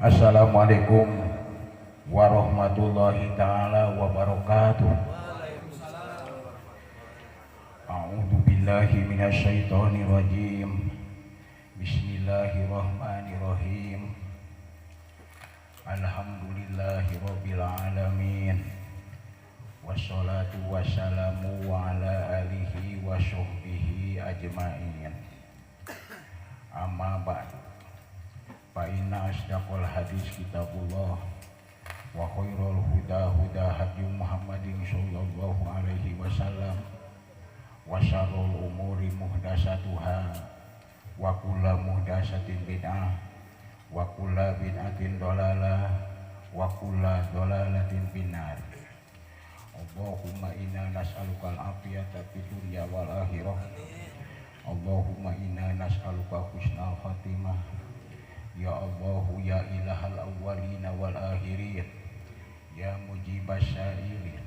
Assalamualaikum warahmatullahi taala wabarakatuh. A'udzu billahi minasyaitonir rajim. Bismillahirrahmanirrahim. Alhamdulillahirabbil alamin. Wassalatu wassalamu ala alihi wa sahbihi ajmain. Amma ba'du. Fa inna asdaqal hadis kitabullah wa khairul huda huda hadi Muhammadin sallallahu alaihi wasallam wa syarrul umuri muhdasatuha wa kullu muhdasatin bid'ah wa kullu bid'atin dolalah wa kullu dolalatin finnar. Allahumma inna nas'aluka al-afiyata fid dunya wal akhirah. Allahumma inna nas'aluka husnal khatimah. Ya Allah, ya ilahal awwalina wal akhirin, ya mujibas sa'ilin,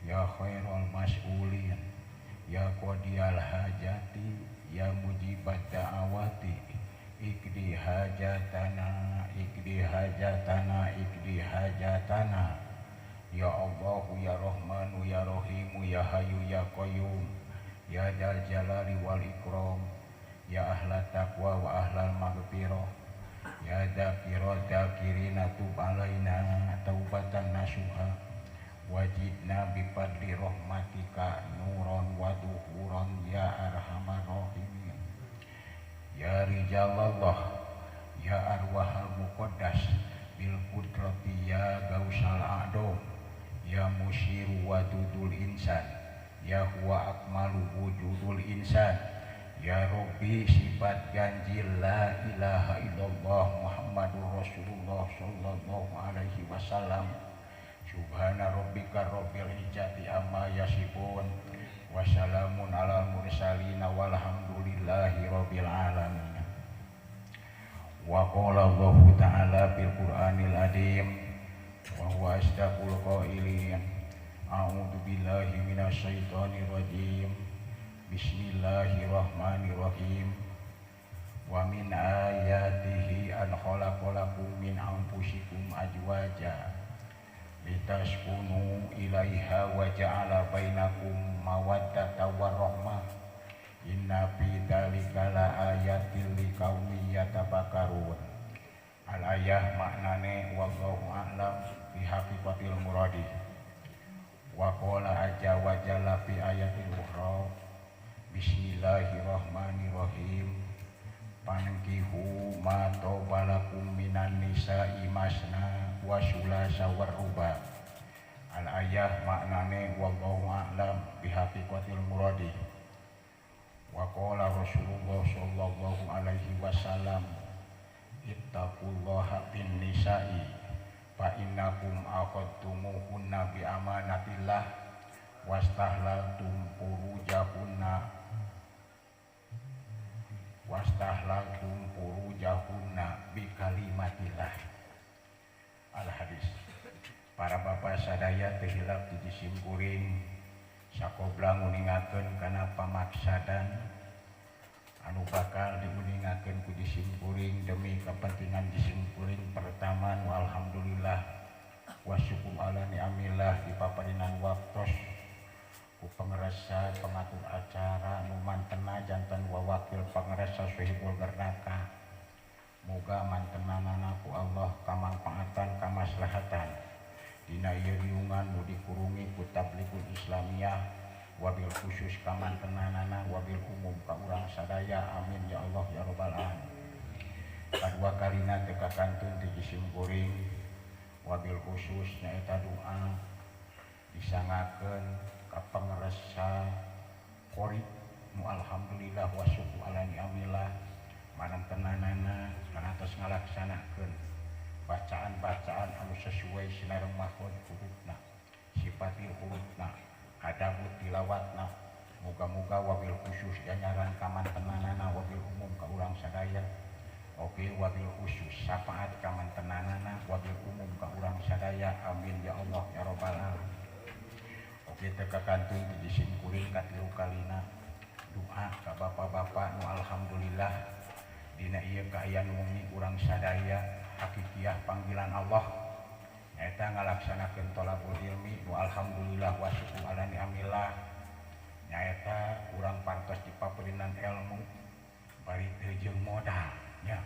ya khairal mas'ulin, ya qadiyal hajati, ya mujibat da'awati, iqdi hajatana, iqdi hajatana, iqdi hajatana. Ya Allah, ya Rahmanu, ya Rahimu, ya Hayyu, ya Qayyum, ya Dzal Jalali wal Ikram, ya ahla taqwa wa ahlal maghfirah, ya dzakira dzakirina, tub alaina taubatan nasuha, wajidna bifadli rahmatika nuran wa duhuran, ya arhamar rahimin, ya rijalallah, ya arwahal muqaddas bil qudrati, ya gausal a'dom, ya musyiru wadudul insan, ya huwa akmalu wujudul insan, ya Rabbi sifat ganjil la ilaha illallah Muhammadur Rasulullah sallallahu alaihi wasallam. Subhana rabbika rabbil izzati amma yasifun, wassalamun alal mursalin, walhamdulillahi rabbil alamin. Wa qala Allahu ta'ala fil Qur'anil azim wa huwa asdaqul qailin. A'udzu billahi minasyaitonir rajim. Bismillahirrahmanirrahim. Wa min ayatihi an khalaqalakum min anfusikum azwaja litaskunu ilaiha wa ja'ala bainakum mawaddatan warahmah. Inna fi dzalika laayatil liqaumin yatafakkarun. Al ayah maknane wallahu a'lam bi haqiqatil muradi. Wa qala azza wa jalla fi ayatil ukhra. Bismillahirrahmanirrahim. Fankihu ma thaba lakum minan nisa'i masna wa sulasa wa ruba. Al ayah maknane wallahu a'lam bi haqiqatil muradi. Wa qala Rasulullah sallallahu alaihi wasallam, ittaqullaha fin nisa'i fa innakum akhadtumuhunna bi amanatillah wastahlaltum furujahunna, wastahlaltum furujahunna bi kalimatillah. Al hadis. Para bapak sadaya, teu hilap di simkuring sakobla nguningakeun kana pamaksadan anu bakal diuningakeun ku simkuring demi kepentingan simkuring. Pertama, nu alhamdulillah wa syukur ala ni'amillah, dipaparinan waktos ku pangersa pengatur acara nu mantena janten wawakil pangersa Sohibul Gernaka. Muga mantenanana ku Allah kamangfaatan kamaslahatan dina ieu riungan nu dikurungi ku Tablighul Islamiyah, wabil khusus kamantenanana, wabil umum ka urang sadaya. Amin ya Allah ya rabbal alamin. Kadua kalina, teu kakantun ti simkuring, wabil khusus nyaeta doa disangakeun ka pangersa qori nu alhamdulillah wa syukur ala ni'amillah manentenanana kana tos ngalaksanakeun bacaan-bacaan anu sesuai sinareng makhraj hurufna, sifatil hurufna, adabut tilawatna. Muga-muga wabil khusus ganjaran kamantenanana, wabil umum ka urang sadaya. Oke, wabil khusus syafaat kamantenanana, wabil umum ka urang sadaya. Amin ya Allah ya rabbal alamin. Oke, teu kakantun di simkuring katilu kalina doa ka bapak-bapak nu alhamdulillah dina ieu kaayaan wengi urang sadaya. Hakikiah panggilan Allah nyaeta ngalaksanakeun thalabul ilmi wa alhamdulillah wa syukur ala ni'amillah nyaeta urang pantos dipaparinan ilmu bari teu jeung modal nya.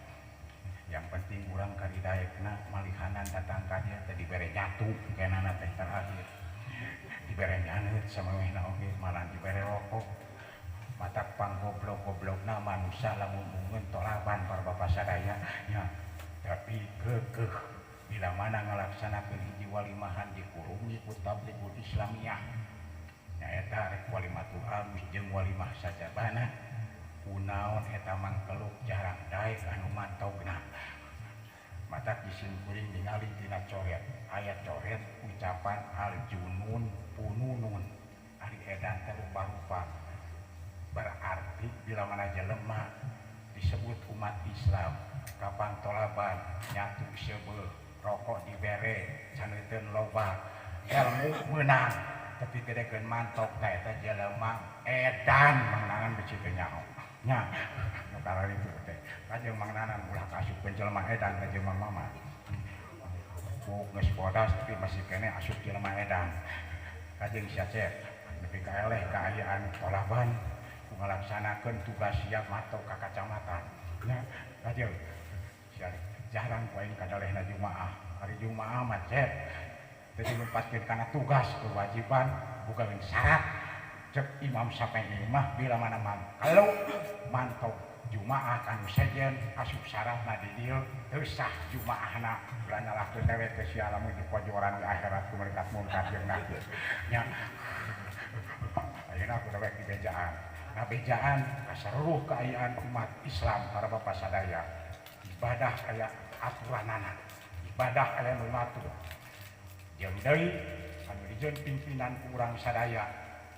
Yang penting urang karidaekna malihanan datang ka dieu teh dibere nyatu kenana teh terakhir dibere nyaneut samamehna oge malah dibere rokok. Matak panggoblok-goblokna manusia lamun ungeun tolaban para bapak sadaya nya, tapi keukeuh bila mana ngalaksanakeun hiji walimahan dikurungi ku Tablighul Islamiyah nyaeta rek walimatul arus jeung walimah sajabana kunaon eta mangkeluk jarang daek anu mantogna. Matak disimkuring ningali tina coret aya coret ucapan aljunun pununun ari edan teh rupa-rupa berarti bila mana jelema disebut umat Islam kapan tolaban nyatu seubeuh rokok dibere caneuteun loba ilmu meunang tapi teu dekeun mantok tah eta jelema edan mangnanan beuci teu nyaho nya nu kararitu teh kajeng mangnanan ulah kaasupkeun jelema edan ka jelema mama buk geus bodas tapi masih keneh asup jelema edan kajeng sia cek nepi ka eleh kaayaan tolaban ku ngalaksanakeun tugas siap matok ka kacamatan nya kajeng sia jarang ku aing kadalehna Jumaah hari Jumaah mah cek teu dilempatkeun kana tugas kewajiban bukan syarat cek Imam Syafi'i mah bila mana kalau mantok Jumaah kanu sejen asup syaratna di dieu teu sah Jumaahna ulah nyalahkeun dewek teh sia lamun dipojoran di akhirat ku malaikat munkar jeung nakir nya. Ayeuna ku dewek di bejaan ngabejaan ka seluruh kaayaan umat Islam para bapak sadaya ibadah aya aturanana ibadah aya nu ngatur jeung deui anu dijieun pimpinan ku urang sadaya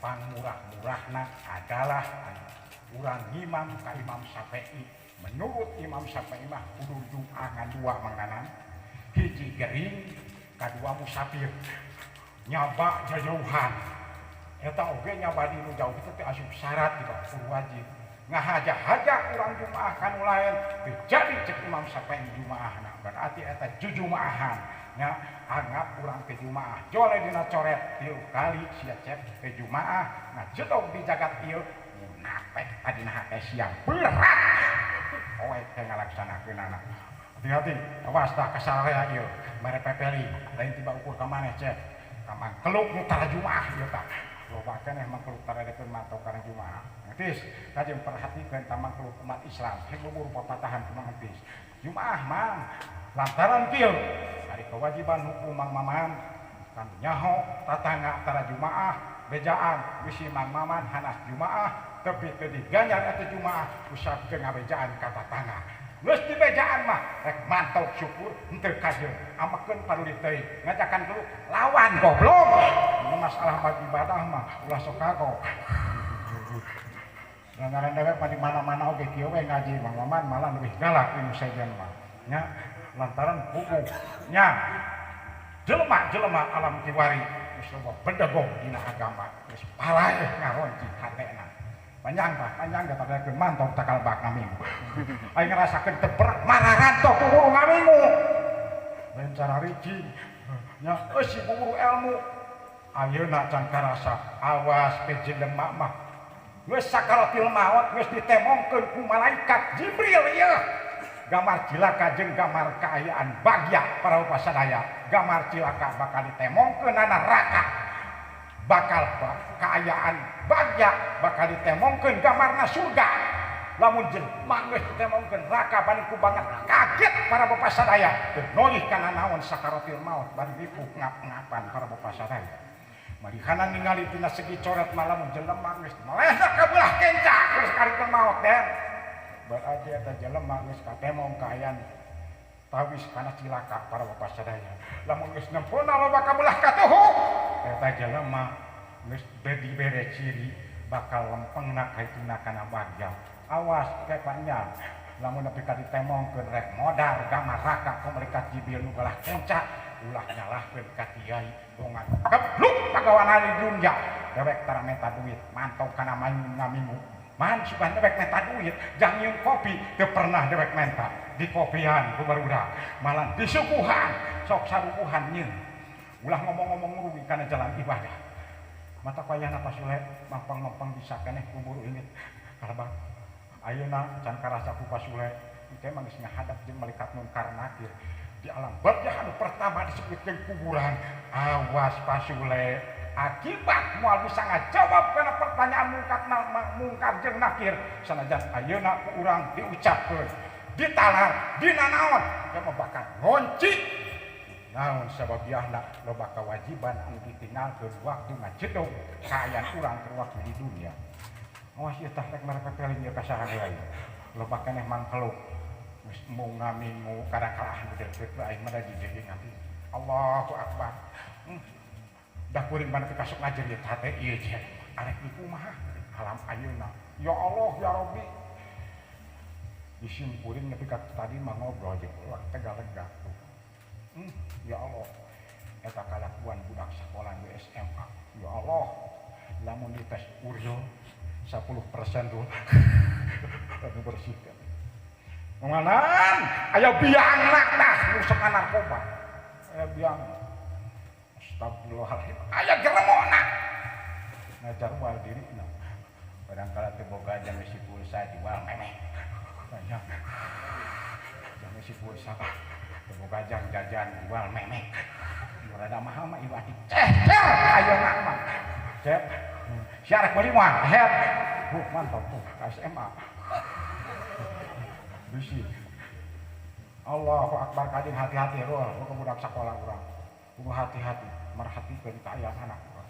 pangmurah-murahna adalah urang ngimam ka Imam Syafi'i. Menurut Imam Syafi'i mah kudu Jumaah ngan dua mangnanan hiji gering kadua musafir nyaba jajauhan eta oge nyaba di nu jauh itu teh asup syarat di bawah kudu wajib ngahaja-haja urang Jumaah kanu lain teu jadi cek Imam Syafi'i Jumaahna berarti eta jujumaahan nya anggap urang ke Jumaah jole dina coret tilu kali sia cek ke Jumaah ngajedog di jagat ieu munafik adina hate siang berat poe teh ngalaksanakeunana hati-hati awas tah kasarea ieu mere pepeli lain tiba ukur ka maneh cek ka mangkeluk nu tara Jumaah ieu tah loba keneh mangkeluk tara dekeun mantok kana Jumaah ngetis kajeng perhatikeun ta mangkeluk umat Islam hek bubur papatahan kumaha ngetis Jumaah mang lantaran kieu ari kewajiban hukum Mang Maman kan nyaho tatangga tara Jumaah bejaan bisi Mang Maman hanas Jumaah tapi teu diganjar eta Jumaah usapkeun ngabejaan ka tatangga geus dibejaan mah rek mantok syukur henteu kajeun amekeun paduli teuing ngajakan dulu lawan goblok ini masalah bagi ibadah mah ulah sok kagok lantaran dewek mah di mana-mana oge kieu we ngaji Mang Maman malah leuwih galak nu sejen mah nya lantaran hukum nya jelema-jelema alam kiwari geus loba bedegong dina agama geus paraeh ngaronci hatena panjang tah panjang da tadakeun mantok takal bak ngaminggu aing ngarasakeun teu berat mararantok ku guru ngaminggu lain cara ricing nya euy si guru ilmu ayeuna can karasa awas pe jelema mah geus sakaratil maot geus ditemongkeun ku malaikat Jibril ieu gambar cilaka jeung gambar kaayaan bagya para bapak sadaya gambar cilaka bakal ditemongkeun na neraka bakal kaayaan bagya bakal ditemongkeun gambarna surga lamun jelema geus ditemongkeun neraka bani ku banget kaget para bapak sadaya teu nolih kana naon sakaratil maot bari ripuh ngap-ngapan para bapak sadaya marihanan ningali tina segi coret mah lamun jelema geus melehna ka belah kenca geus karikeun maot den berarti eta jelema geus katemong kaayaan tawis kana cilaka para bapak sadaya lamun geus nempona loba ka belah katuhu eta jelema geus dibere ciri bakal lempengna kaituna kana bagya awas kepanya lamun nepi ka ditemongkeun rek modar gamar raka ku malaikat Jibril nu galah kenca ulah nyalahkeun ka kiai bongan kebluk pagawana di dunya dewek tara menta duit mantau kana main ngaminggu man sugan dewek menta duit jang nyeun kopi teu pernah dewek menta. Di kopian ku barudak malah disuguhan sok saruguhan nyeun ulah ngomong-ngomong rugi kana jalan ibadah mata payahna pasule mampang-mampang bisa keneh kubur inget karena ayeuna can karasa ku pasule teh mah geus ngahadap jeung malaikat mungkar nakir di alam barzah anu pertama disebut jeung kuburan. Awas pasule akibat moal bisa ngajawab kana pertanyaan mungkar jeung nakir sanajan ayeuna ku urang diucapkeun ditalar dina naon teh mah bakal ngonci naon sababiahna loba kewajiban anu ditinggalkeun waktu ngajedog kaayaan urang keur waktu di dunia. Awas ieu tah rek marepepeling ieu ka saha deui loba keneh mangkeluk geus embung ngamingu kadang kalah anu deukeut aing mah da didieu nganti Allahu akbar. Dah kuring mana teu kasuk ngajerit hate ieu je arek di kumaha alam ayeuna ya Allah ya Rabbi disimpurin nepi ka tadi mah ngobrol jeung urang Tegalega. Ya Allah eta kalakuan budak sekolah di SMA ya Allah lamun dites uril 10% tuh anu bersihkan manan aya biangna tah nu sok narkoba aya biang astagfirullahaladzim aya geremona ngajarwal dirina kadang-kala teu boga jang isi pulsa jual memeh banyak jang isi pulsa teu boga jang jajan jual memeh rada mahal mah ieu ati cecer ayeuna mah cep sia rek meuli mah head mantap tuh SMA bisi Allahu akbar kajing hati-hati rul ke budak sekolah urang kudu hati-hati merhatikeun kaayaan anak urang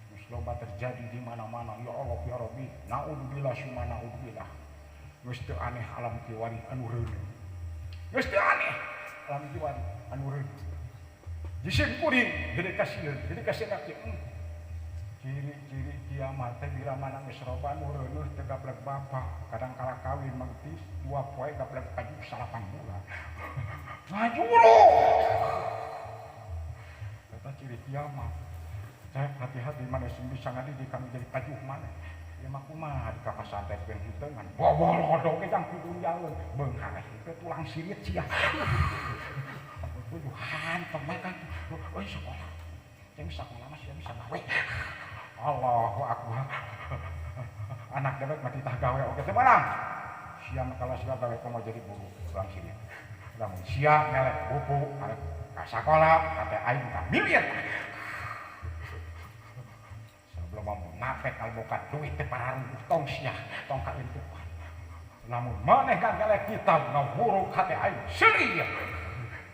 geus loba terjadi di mana-mana ya Allah ya Rabbi naudzubillah summa naudzubillah geus teu aneh alam kiwari anu reuneuh geus teu aneh alam kiwari anu reuneuh jisim kuring gede kasieun gede kasieun ciri-ciri kiamat teh bila mana geus loba nu reuneuh teu gablek bapak kadang kala kawin mangtis dua poe gablek paju 8 bulan ngajuru eta ciri kiamat. Cek hati-hati mana sing bisa ngadidik kami jadi pajuh maneh ya mah kumaha di ka pasantren henteu ngan bobolodo ge jang pidunyaeun beunghar henteu tulang sirit sia tujuh hantem kan euy sekolah jeung sekolah mah sia bisa gawe. Allahu akbar anak dewek mah titah gawe oge teu meunang sia mah kalau sia gawe komo jadi guru tulang sirit lamun sia ngelek buku arek ka sakola kate aing ka milir sebelum mau munafik kalau bukan duit teh pararungguh tong sia tong kaentukan lamun maneh ngelek kitab ngawuruk hate aing seuri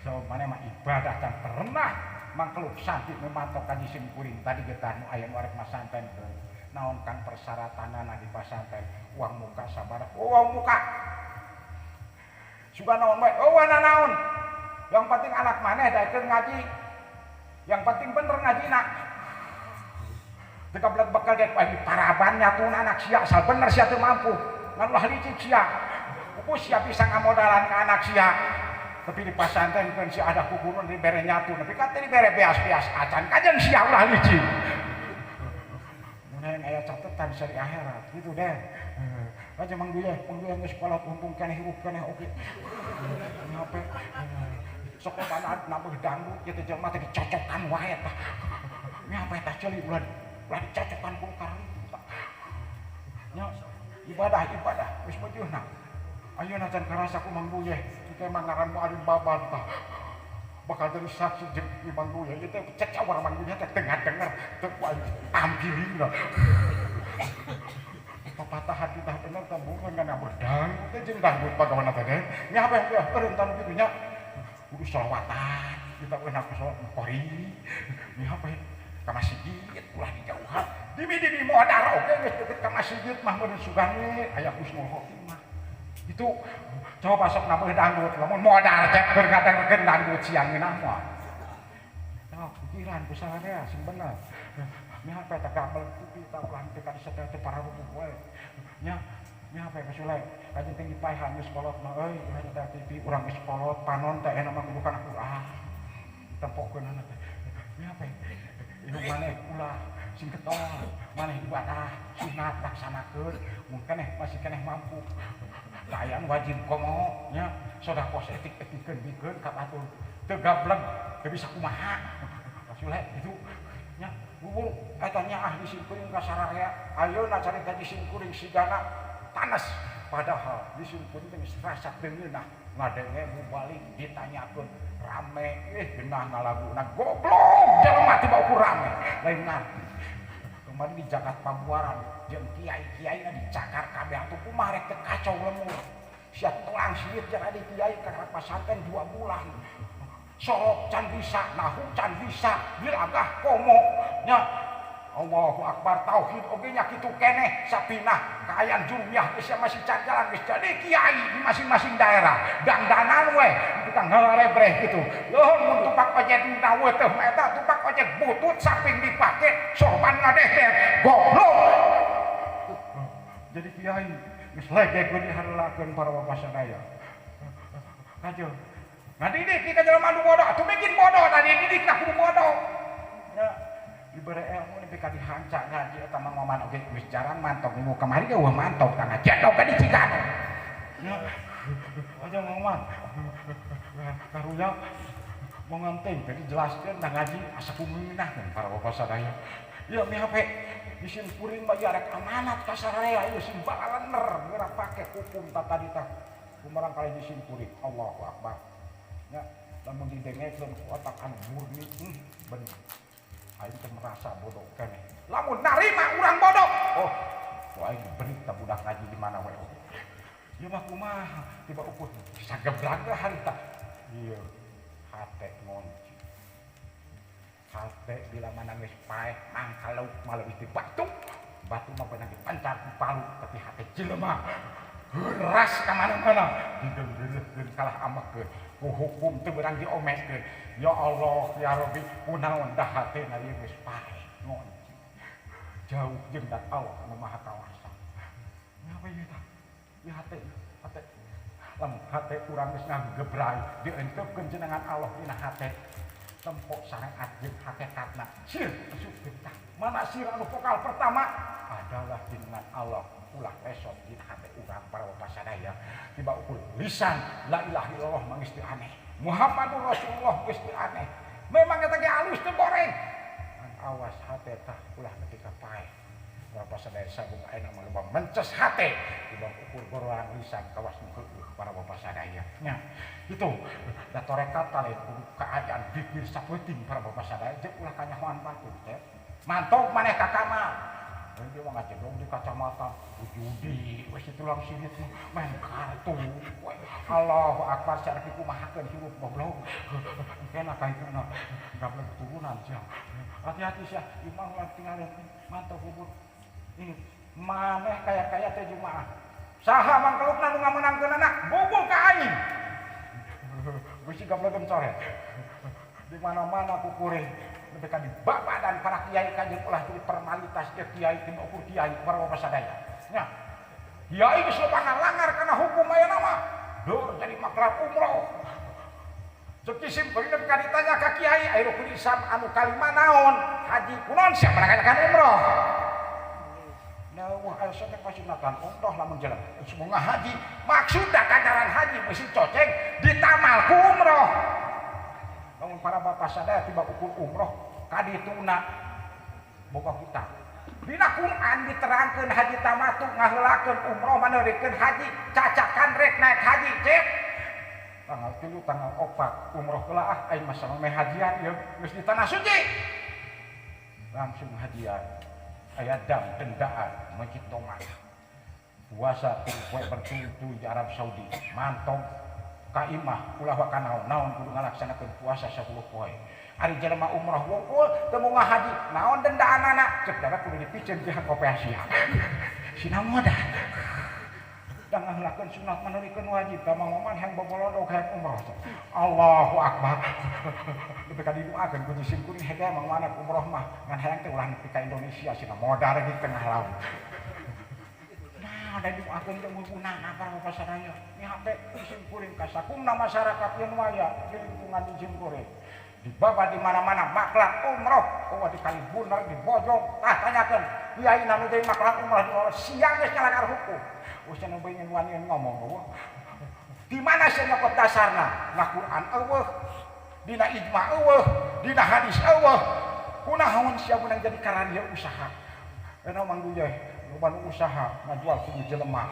sebab maneh mah ibadah can pernah mangkeluk santi nu matok ka jisim kuring tadi getah nu aya nu arek masantenkeun naon kang persaratanana di pasantren uang muka sabaraha uang muka sugan naon bae eueuh naon yang penting anak maneh daekeun ngaji yang penting bener ngajina teu gablek bekal dek pae paraban nyatuna anak sia asal bener sia teu mampu ngan ulah licik sia ku sia bisa ngamodalan ka anak sia tapi di pasantren kan si ada kuburan dibere nyatu tapi kan dibere beas-beas acan kajen sia ulah licik mun hayang aya catetan sari akhirat gitu deh aja mang duye geus kolot untung keneh hirup keneh oge ngape sok loba nabeuh dangdut ieu teh jelema teh dicocokan wae tah ngape tah ceuli ulah dicocokan ku kararitu tah nya ibadah geus meujeunna ayeuna can karasa ku Mang Buyeh teh mah ngaran mualim baban tah bakal jadi saksi jeung Mang Buyeh ieu teh cecawar Mang Buyeh teh teu ngadenger teu ku aing ambilingna papatah hati tah bener tah bukan kana berdangdut teh jeung dangdut pagawana teh deh nya apa ya eureun tah kitu nya kudu sholawatan kita enak sholat qori nya apa ka masjid ulah dijauhan dimi-dimi modar oge geus deket ka masjid mah meureun sugane aya husnul khotimah itu coba sok nabeuh dangdut lamun modar cek keur ngadengekeun dangdut siang ngeunah mah sok pikiran ku sararea sing bener nya apa teh gabel TV tah ulah teh ka disetel teh pararubuh wae nya nya apa pasule kajen teh dipaehan geus kolot mah euy ulah nyetel TV urang geus kolot panon teh enak mah kudu kana Quran tempokeunana teh nya apa ieu maneh ulah sing getol maneh ibadah sunat laksanakeun mun keneh masih keneh mampu kaayaan wajib komo nya Sedekah saeutik-eutikeun bikeun ka batur. Teu gableng, teu bisa kumaha. Sule itu nya bubur eta nyaah disimkuring ka sararea. Ayeuna carita disimkuring sigana tanes. Padahal disimkuring teh geus rasa teu ngeunah. Ngadenge mubalik ditanyakeun rame genah ngalaguna goblok jelema tiba ukur rame lain ngarti. Kemarin di jagat pabuaran jeung kiai-kiaina dicakar kabeh atuh kumaha rek teu kacau lemur. Sia tulang siit jeung adi kiai ka pasantren 2 bulan. Sorok can bisa, nahu can bisa, dilagah komo nya. Allahu Akbar tauhid oge nya kitu keneh sapinah kaayaan jurumiyah geus masih can jalan geus jadi kiai di masing-masing daerah dangdanan we tukang ngalebreh kitu. Leuh mun tupak ojek dina we teh eta tupak ojek butut saping dipake sorban ngadehder goblok. Jadi kiai geus legek we diharelakeun para bapak sadaya. Kajeun ngadidik kita jelema nu bodoh atuh bikin bodoh tadi didik na kudu bodoh. Nya dibere ilmu nepi ka dihanca ngaji eta mah ngoman oge geus jarang mantok minggu kamari ge eueuh mantok tah ngajedog ka dicigano. Nya aja ngoman karunya mau nganting tadi jelaskeun nah ngaji asa kumeunahkeun para bapak sadaya. Ieu mi HP disim kuring mah ieu rek amanat ka sararea ieu sim balener geura pake hukum ta tadi tah kumarang kali disim kuring. Allahu Akbar. Nya lamun didengekeun ku otak anu murni bener. Aing teh merasa bodoh keneh. Lamun narima urang bodoh. Oh, ku aing berita budak ngaji di mana we oge. Ieu mah kumaha tiba ukur sagebrag harita. Ieu hate ngonci. Hate bila mana geus paeh mangkalauk mah leuwih ti batu. Batu mah beunang dipancar ku palu tapi hate jelema heuras ka mana-mana digeuleuhkeun kalah amekeun. Ku hukum teu beurang diomekeun. Ya Allah ya Rabbi kunaon dah hatena ieu geus paeh ngonci. Jauh jeung dat Allah anu Maha Kawasa. Ngapa ieu tah? Ieu hate, hate. Lamun hate urang geus ngagebray dientepkeun jenengan Allah dina hate. Tempok syariat jeung hakikatna. Sir asupkeun tah. Mana sir anu vokal pertama adalah jenengan Allah. Ulah lesot dina hate urang para bapak sadaya. Tiba ukur lisan la ilaha illallah mah geus teu aneh. Muhammadur Rasulullah geus teu aneh. Memang eta ge alus teu goreng. Ngan awas hate tah ulah nepi ka paeh. Bapak sadaya sagung ayeuna mah loba mences hate tiba ukur gororang lisan kawas nu heueuh para bapak sadaya. Nya itu da torekat lain kudu kaayaan dikir sapeuting para bapak sadaya jeung ulah kanyahoan batur teh. Mantog maneh ka kamar. Dia mah ngajedog di kacamata, judi, wes tulang sirit main kartu. Allahu Akbar secara dikumahakeun hirup goblok. Kena ka itu na gablek turunan sia. Hati-hati sia, imah ulah tinggal mantau kubur. Ini maneh kaya-kaya teh jumaah. Saha mangkelukna nu ngamenangkeun anak, bubul ka aing. Bisi gablek coret. Di mana-mana kukuring. Mereka di bapak dan para kiai kajian ulah jadi formalitas ke kiai tim ukur kiai para bapak sadaya. Nya kiai geus loba ngalangar kana hukum aya nama. Duh jadi maklar umroh. Cek sim kuring nepi ka ditanya ka kiai aya rukun Islam anu kalima naon? Haji kunaon sia menanyakan umroh. Nah, wah aya teh kasunatan umroh lamun jalan. Semoga haji maksudna ganjaran haji mesti coceng ditamal ku umroh. Lamun para bapak sadaya tiba ukur umroh kadituna boga hutang. Dina Quran diterangkeun haji tamatu ngaheulakeun umroh maneurikeun haji cacakan rek naik haji cek. Tanggal 3 tanggal 4 umroh heula ah aing mah samemeh hajian ieu geus di tanah suci. Langsung hajian. Aya dam dendaan masjid Tomat. Puasa tilu poe berturut-turut di Arab Saudi. Mantog ka imah ulah waka naon-naon kudu ngalaksanakeun puasa 10 poe. Ari jelema umroh wungkul teu moga haji naon dendaanana cek dewek kudu dipiceun ti kope Asia. Sina modal. Da ngaheulakeun sunat maneurikeun wajib da mangoman hayang bobolodog hayang umroh. Allahu Akbar. Nepi ka didoakeun ku sim kuring hege mang mana umroh mah ngan hayang teh ulah nepi ka Indonesia sina modal di tengah laut. Nah, da didoakeun teh gunana para bapak sadaya. Ni hate sim kuring kasakumna masyarakat ieu nu aya di lingkungan di sim kuring. Dibawa di mana-mana maklar umroh, oh di Kalibuner, di Bojong, tah tanyakeun kiai nu jadi maklar umroh di siang geus nyalakan hukum. Wis cenah beungin wani ngomong eueuh. Di mana sia nyokot dasarna? Na Quran eueuh, dina ijma eueuh, dina hadis eueuh. Kunaon sia meunang jadi kararieu usaha? Eta Mang Duye, loba nu usaha ngajual kudu jelema,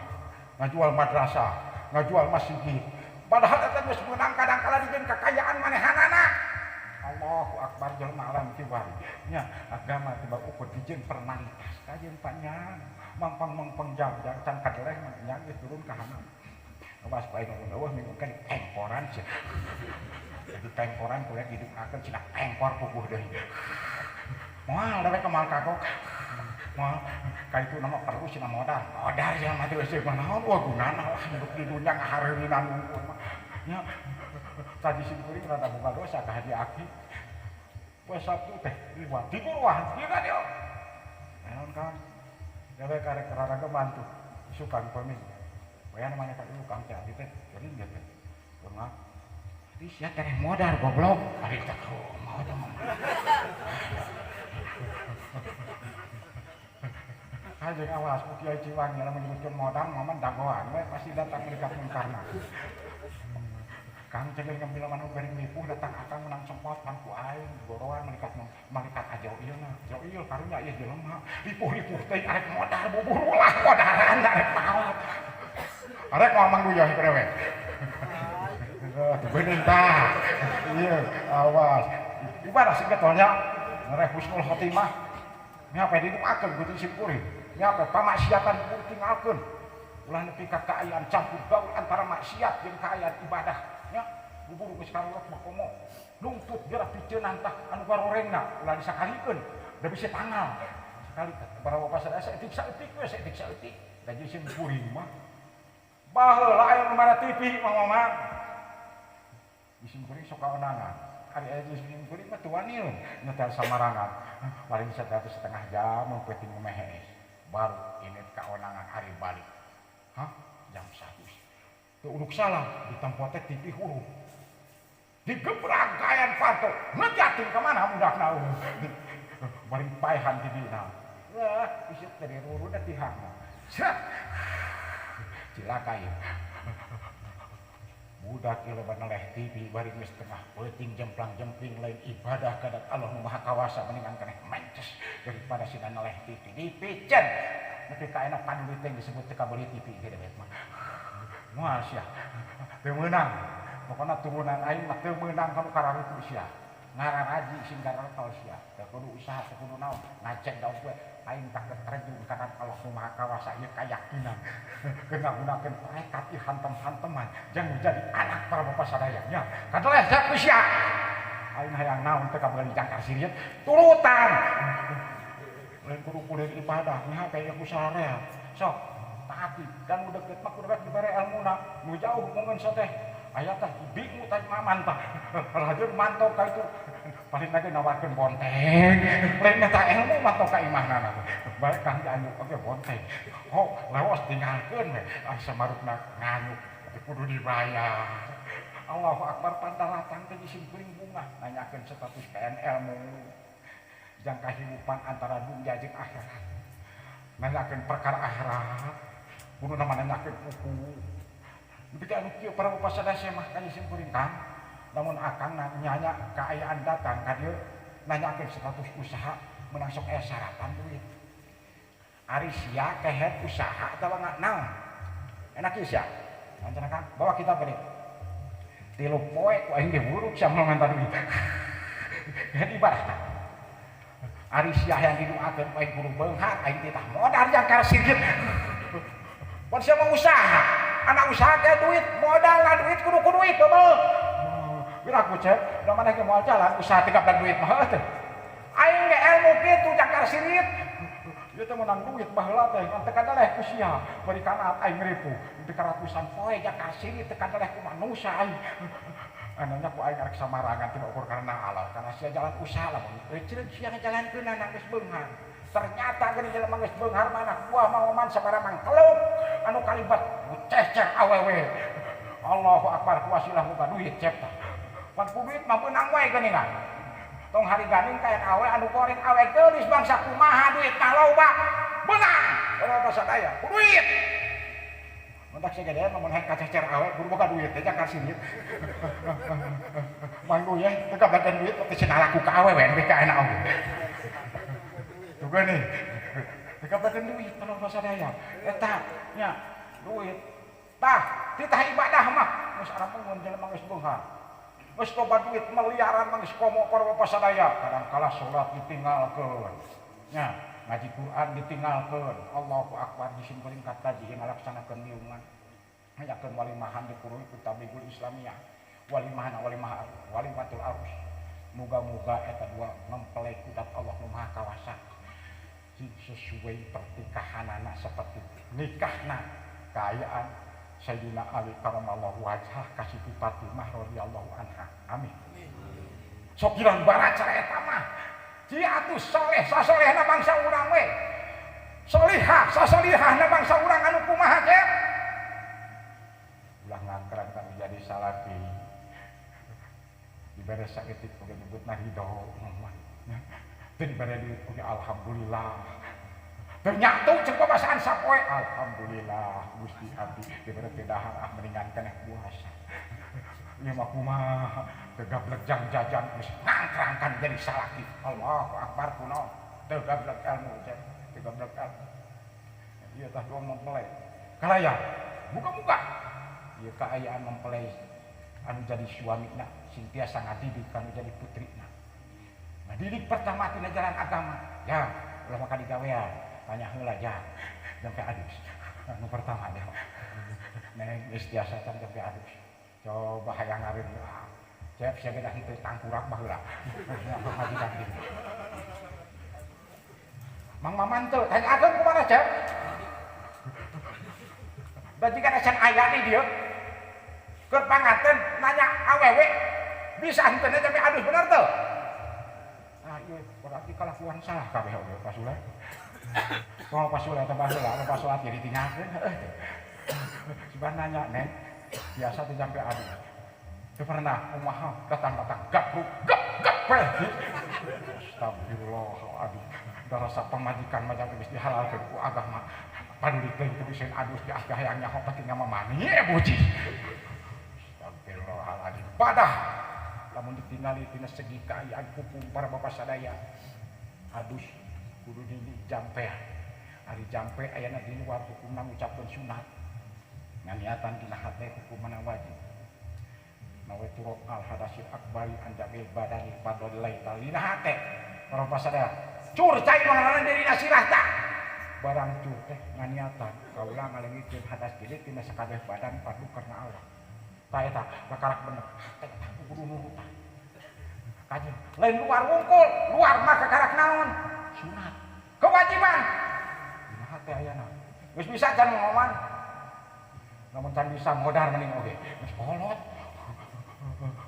ngajual madrasah, ngajual masjid. Padahal eta geus meunang kadang-kala dijieun kakayaan manehanana. Allahu akbar jelema alam kiwari. Nya agama tiba ukur dijieun formalitas kajeun panjang. Mangpang-mangpang jam can kadeleh mah nya geus turun ka handap. Awas bae nu eueuh minggu kan pengkoran sia. Jadi pengkoran kuliah didukakeun cenah pengkor puguh deui. Moal da we moal kagok. Moal ka itu nama perlu cenah modal. Modal jelema teh geus naon wah gunana lah hidup di dunya ngahareurinan unggul mah. Nya tadi sim kuring rada boga dosa ka Haji Aki. Poe Sabtu teh liwat di guruan di radio. Naon Kang? Gawe karek raraga bantu. Isukan poe Minggu. Wayan mana ka dulu Kang teh abdi teh geuning ge teh. Kumaha? Di sia teh modal goblok. Ari teh kumaha teh mah. Hajeung awas ku Kiai Ciwangi lamun nyebutkeun modal momen dagoan we pasti datang melikat mungkarna. Kang cegel ngambil manu bari nipuh datang akang menang sempat pan ku aing goroan melikat malaikat aja ieu na. Ieu karunya ieu jelema. Ripuh-ripuh teh arek modal bubur ulah modaran arek maot. Arek moal Mang Duyoh dewe. Tuh bener tah. Ieu awas. Ibadah sing getolnya ngareh husnul khotimah. Nya apa diduakeun ku sim kuring. Nya apa pamaksiatan kudu tinggalkeun. Ulah nepi ka kaayaan campur gaul antara maksiat jeung kaayaan ibadah. Nya buburu geus karurat mah komo. Nungtut geura piceunan tah anu garorengna ulah disakalikeun. Da bisa tanggal. Sakali teh para bapak sadaya saeutik saeutik we saeutik saeutik. Da jeung sim kuring mah. Baheula aya nu mana TV Mang Maman. Di sim kuring sok kaonangan. Ari aya di sim kuring mah teu wani nyetel samarangan. Paling 1,5 jam mun peuting mah hees. Baru ini kaonangan ari balik. Hah? Jam 1. Teu uduk salah di tempat teh TV huruf. Digebrak kayan panto. Ngejatin ka mana budakna. Bari paehan di dina. Wah, isuk teh diruruna tihangna. Sret. Cilaka ieu. Budak ieu loba neleh TV bari geus tengah peuting jemplang-jempling lain ibadah ka Allah nu Maha Kawasa mendingan keneh mences daripada sina neleh TV dipiceun. Nepi ka enak paduli teh disebut teu kabeuli TV ge dewek mah. Moal sia. Teu meunang. Pokona turunan aing mah teu meunang kanu kararitu sia. Ngararaji sing garotol sia. Teu kudu usaha teu kudu naon ngajeng daun we aing tak terjun kana Allah nu Maha Kawasa ieu kayakinan. Kena gunakeun tarekat ieu hantem-hanteman jang jadi anak para bapak sadaya nya. Kadeleh sia ku sia. Aing hayang naon teu kabeuli jangkar sirieut turutan. Lain kudu kuliah ibadah nya kayak ku sarea. Sok taati dan nu deket mah kudu dibere elmuna. Nu jauh mungkin teh aya tah bingung tah maman tah. Rajin mantau ka itu paling lagi nawarkeun bonteng. Lain minta ilmu mantau ka imahna. Baik kang dianjuk oge bonteng. Oh, lewas tinggalkeun we. Ah samarukna nganyuk kudu dibayar. Allahu akbar pandaratang teh disimpuling bunga nanyakeun status PNL mu. Jang kahirupan antara dunia jeung akhirat. Nanyakeun perkara akhirat. Kudu nama nanyakeun buku. Nepi ka anu kieu para bapak sadaya mah ka simkuring Kang. Lamun akang nanya kaayaan datang ka dieu nanyakeun status usaha meunang sok aya syaratan duit. Ari sia kehet usaha atawa naon? Enak ieu sia. Naon cenah Kang? Bawa kita balik. 3 poe ku aing ge buruk sia moal minta duit. Kehet ibadah tah. Ari sia hayang didoakeun ku aing kudu beunghar aing teh modal jangkar sirgit. Pan sia mah usaha. Anak usaha teh duit, modal lah duit kudu ku duit bebel. Wira ku cek, da maneh ge moal jalan usaha 13 duit mah teh. Aing ge ilmu kitu jangkar sirit. Ieu teh meunang duit baheula teh ngan teu kadeleh ku sia. Bari kana aing ripuh, nepi ka ratusan poe jangkar sirit teu kadeleh ku manusia aing. Ananya ku aing arek samarangan teh ukur karena Allah, karena sia jalan usaha lamun eceun sia ngajalankeunana geus beunghar. Ternyata geuning jelema geus beunghar mah anak buah maoman sabaraha mangkeluk anu kalibat cecek awewe. Allahu akbar kuasilah boga duit cep tah. Pan ku duit mah beunang wae geuningan. Tong hari ganing kayak awe anu goreng awe geulis bangsa kumaha duit mah loba. Beunang. Ora sadaya ku duit. Mentak segedean lamun hayang kacecer awe kudu boga duit teh jang karsinit. Manggu ya, teu kablakan duit teh cenah laku ka awewe nepi ka enak oge. Tuh geuning. Teu kablakan duit tolong sadaya. Eta nya duit. Tah, titah ibadah mah geus arapungun jelema geus beunghar. Geus loba duit miliaran mah geus komo para bapak sadaya. Kadang kala salat ditinggalkeun. Nya, ngaji Quran ditinggalkeun. Allahu akbar disimkuring kata ji ngalaksanakeun liungan. Ngayakeun walimahan dikurui ku Tabligul Islamiyah. Walimahan walimah walimatul arus. Muga-muga eta dua mempelai kudat Allah nu Maha Kawasa. Sesuai pertikahanana seperti nikahna kaayaan Sayyidina Ali karamallahu wajhah ka Siti Fatimah radhiyallahu anha. Amin. Sok kirang baraca eta mah. Ci atuh soleh sasolehna bangsa urang we. Solihah sasolihahna bangsa urang anu kumaha cep? Ulah ngangkrang kami jadi salaki. Dibere saeutik oge nyebutna ridho. Teu dibere duit oge alhamdulillah. Teu nyatu cek babasaan sapoe alhamdulillah Gusti abdi dibere teu dahar ah mendingan keneh puasa. Ieu mah kumaha teu gablek jang jajan geus ngangkrangkan jadi salaki. Allahu akbar kuno teu gablek ilmu cek teu gablek ilmu. Ieu tah dua mempelai. Kalaya muga-muga ieu kaayaan mempelai anu jadi suamina sing tiasa ngadidik anu jadi putrina. Ngadidik pertama tina jalan agama. Ya, ulah maka digawean. Tanya heula ja sampai adus. Anu pertama ya. Neng geus tiasa can sampai adus. Coba hayang ngareun. Cep sia geus henteu tangkurak baheula. Majikan kitu. Mang Maman teu tanyakeun kumaha Cep? Bajikan acan aya di dieu. Keur panganten nanya awewe bisa henteu sampai adus bener teu? Ah ieu berarti kalakuan salah kabeh oge Pak Sule. Oh Pak Sule teh baheula anu pas salat jadi tinggalkeun heuh teh. Sugan nanya Neng, biasa teh sampai adus. Teu pernah kumaha datang-datang gabruk gap gap we. Astagfirullahaladzim. Da rasa pamajikan mah geus dihalalkeun ku agama. Paduli teh teu bisa adus di ah hayang nyaho pati ngamamani buji. Astagfirullahaladzim. Padah lamun ditingali tina segi kaayaan hukum para bapak sadaya. Adus kudu di jampe. Ari jampe ayana di luar hukumna ngucapkeun sunat. Nganiatan dina hate hukumna wajib. Nawaitu al hadasil akbari anjamil badani fadlillahi ta'ala dina hate. Para bapak sadaya. Cur cai mangaran dirina sirah tah. Barang cur teh nganiatan kaula ngalengikeun hadas gede tina sakabeh badan padu karena Allah. Tah eta bakarak bener. Teh kudu nurut tah. Kajeun lain luar wungkul, luar mah kakarak naon? Sunat. Kewajiban. Dina hate ayana. Geus bisa can ngomongan. Lamun can bisa modar mending oge. Geus kolot.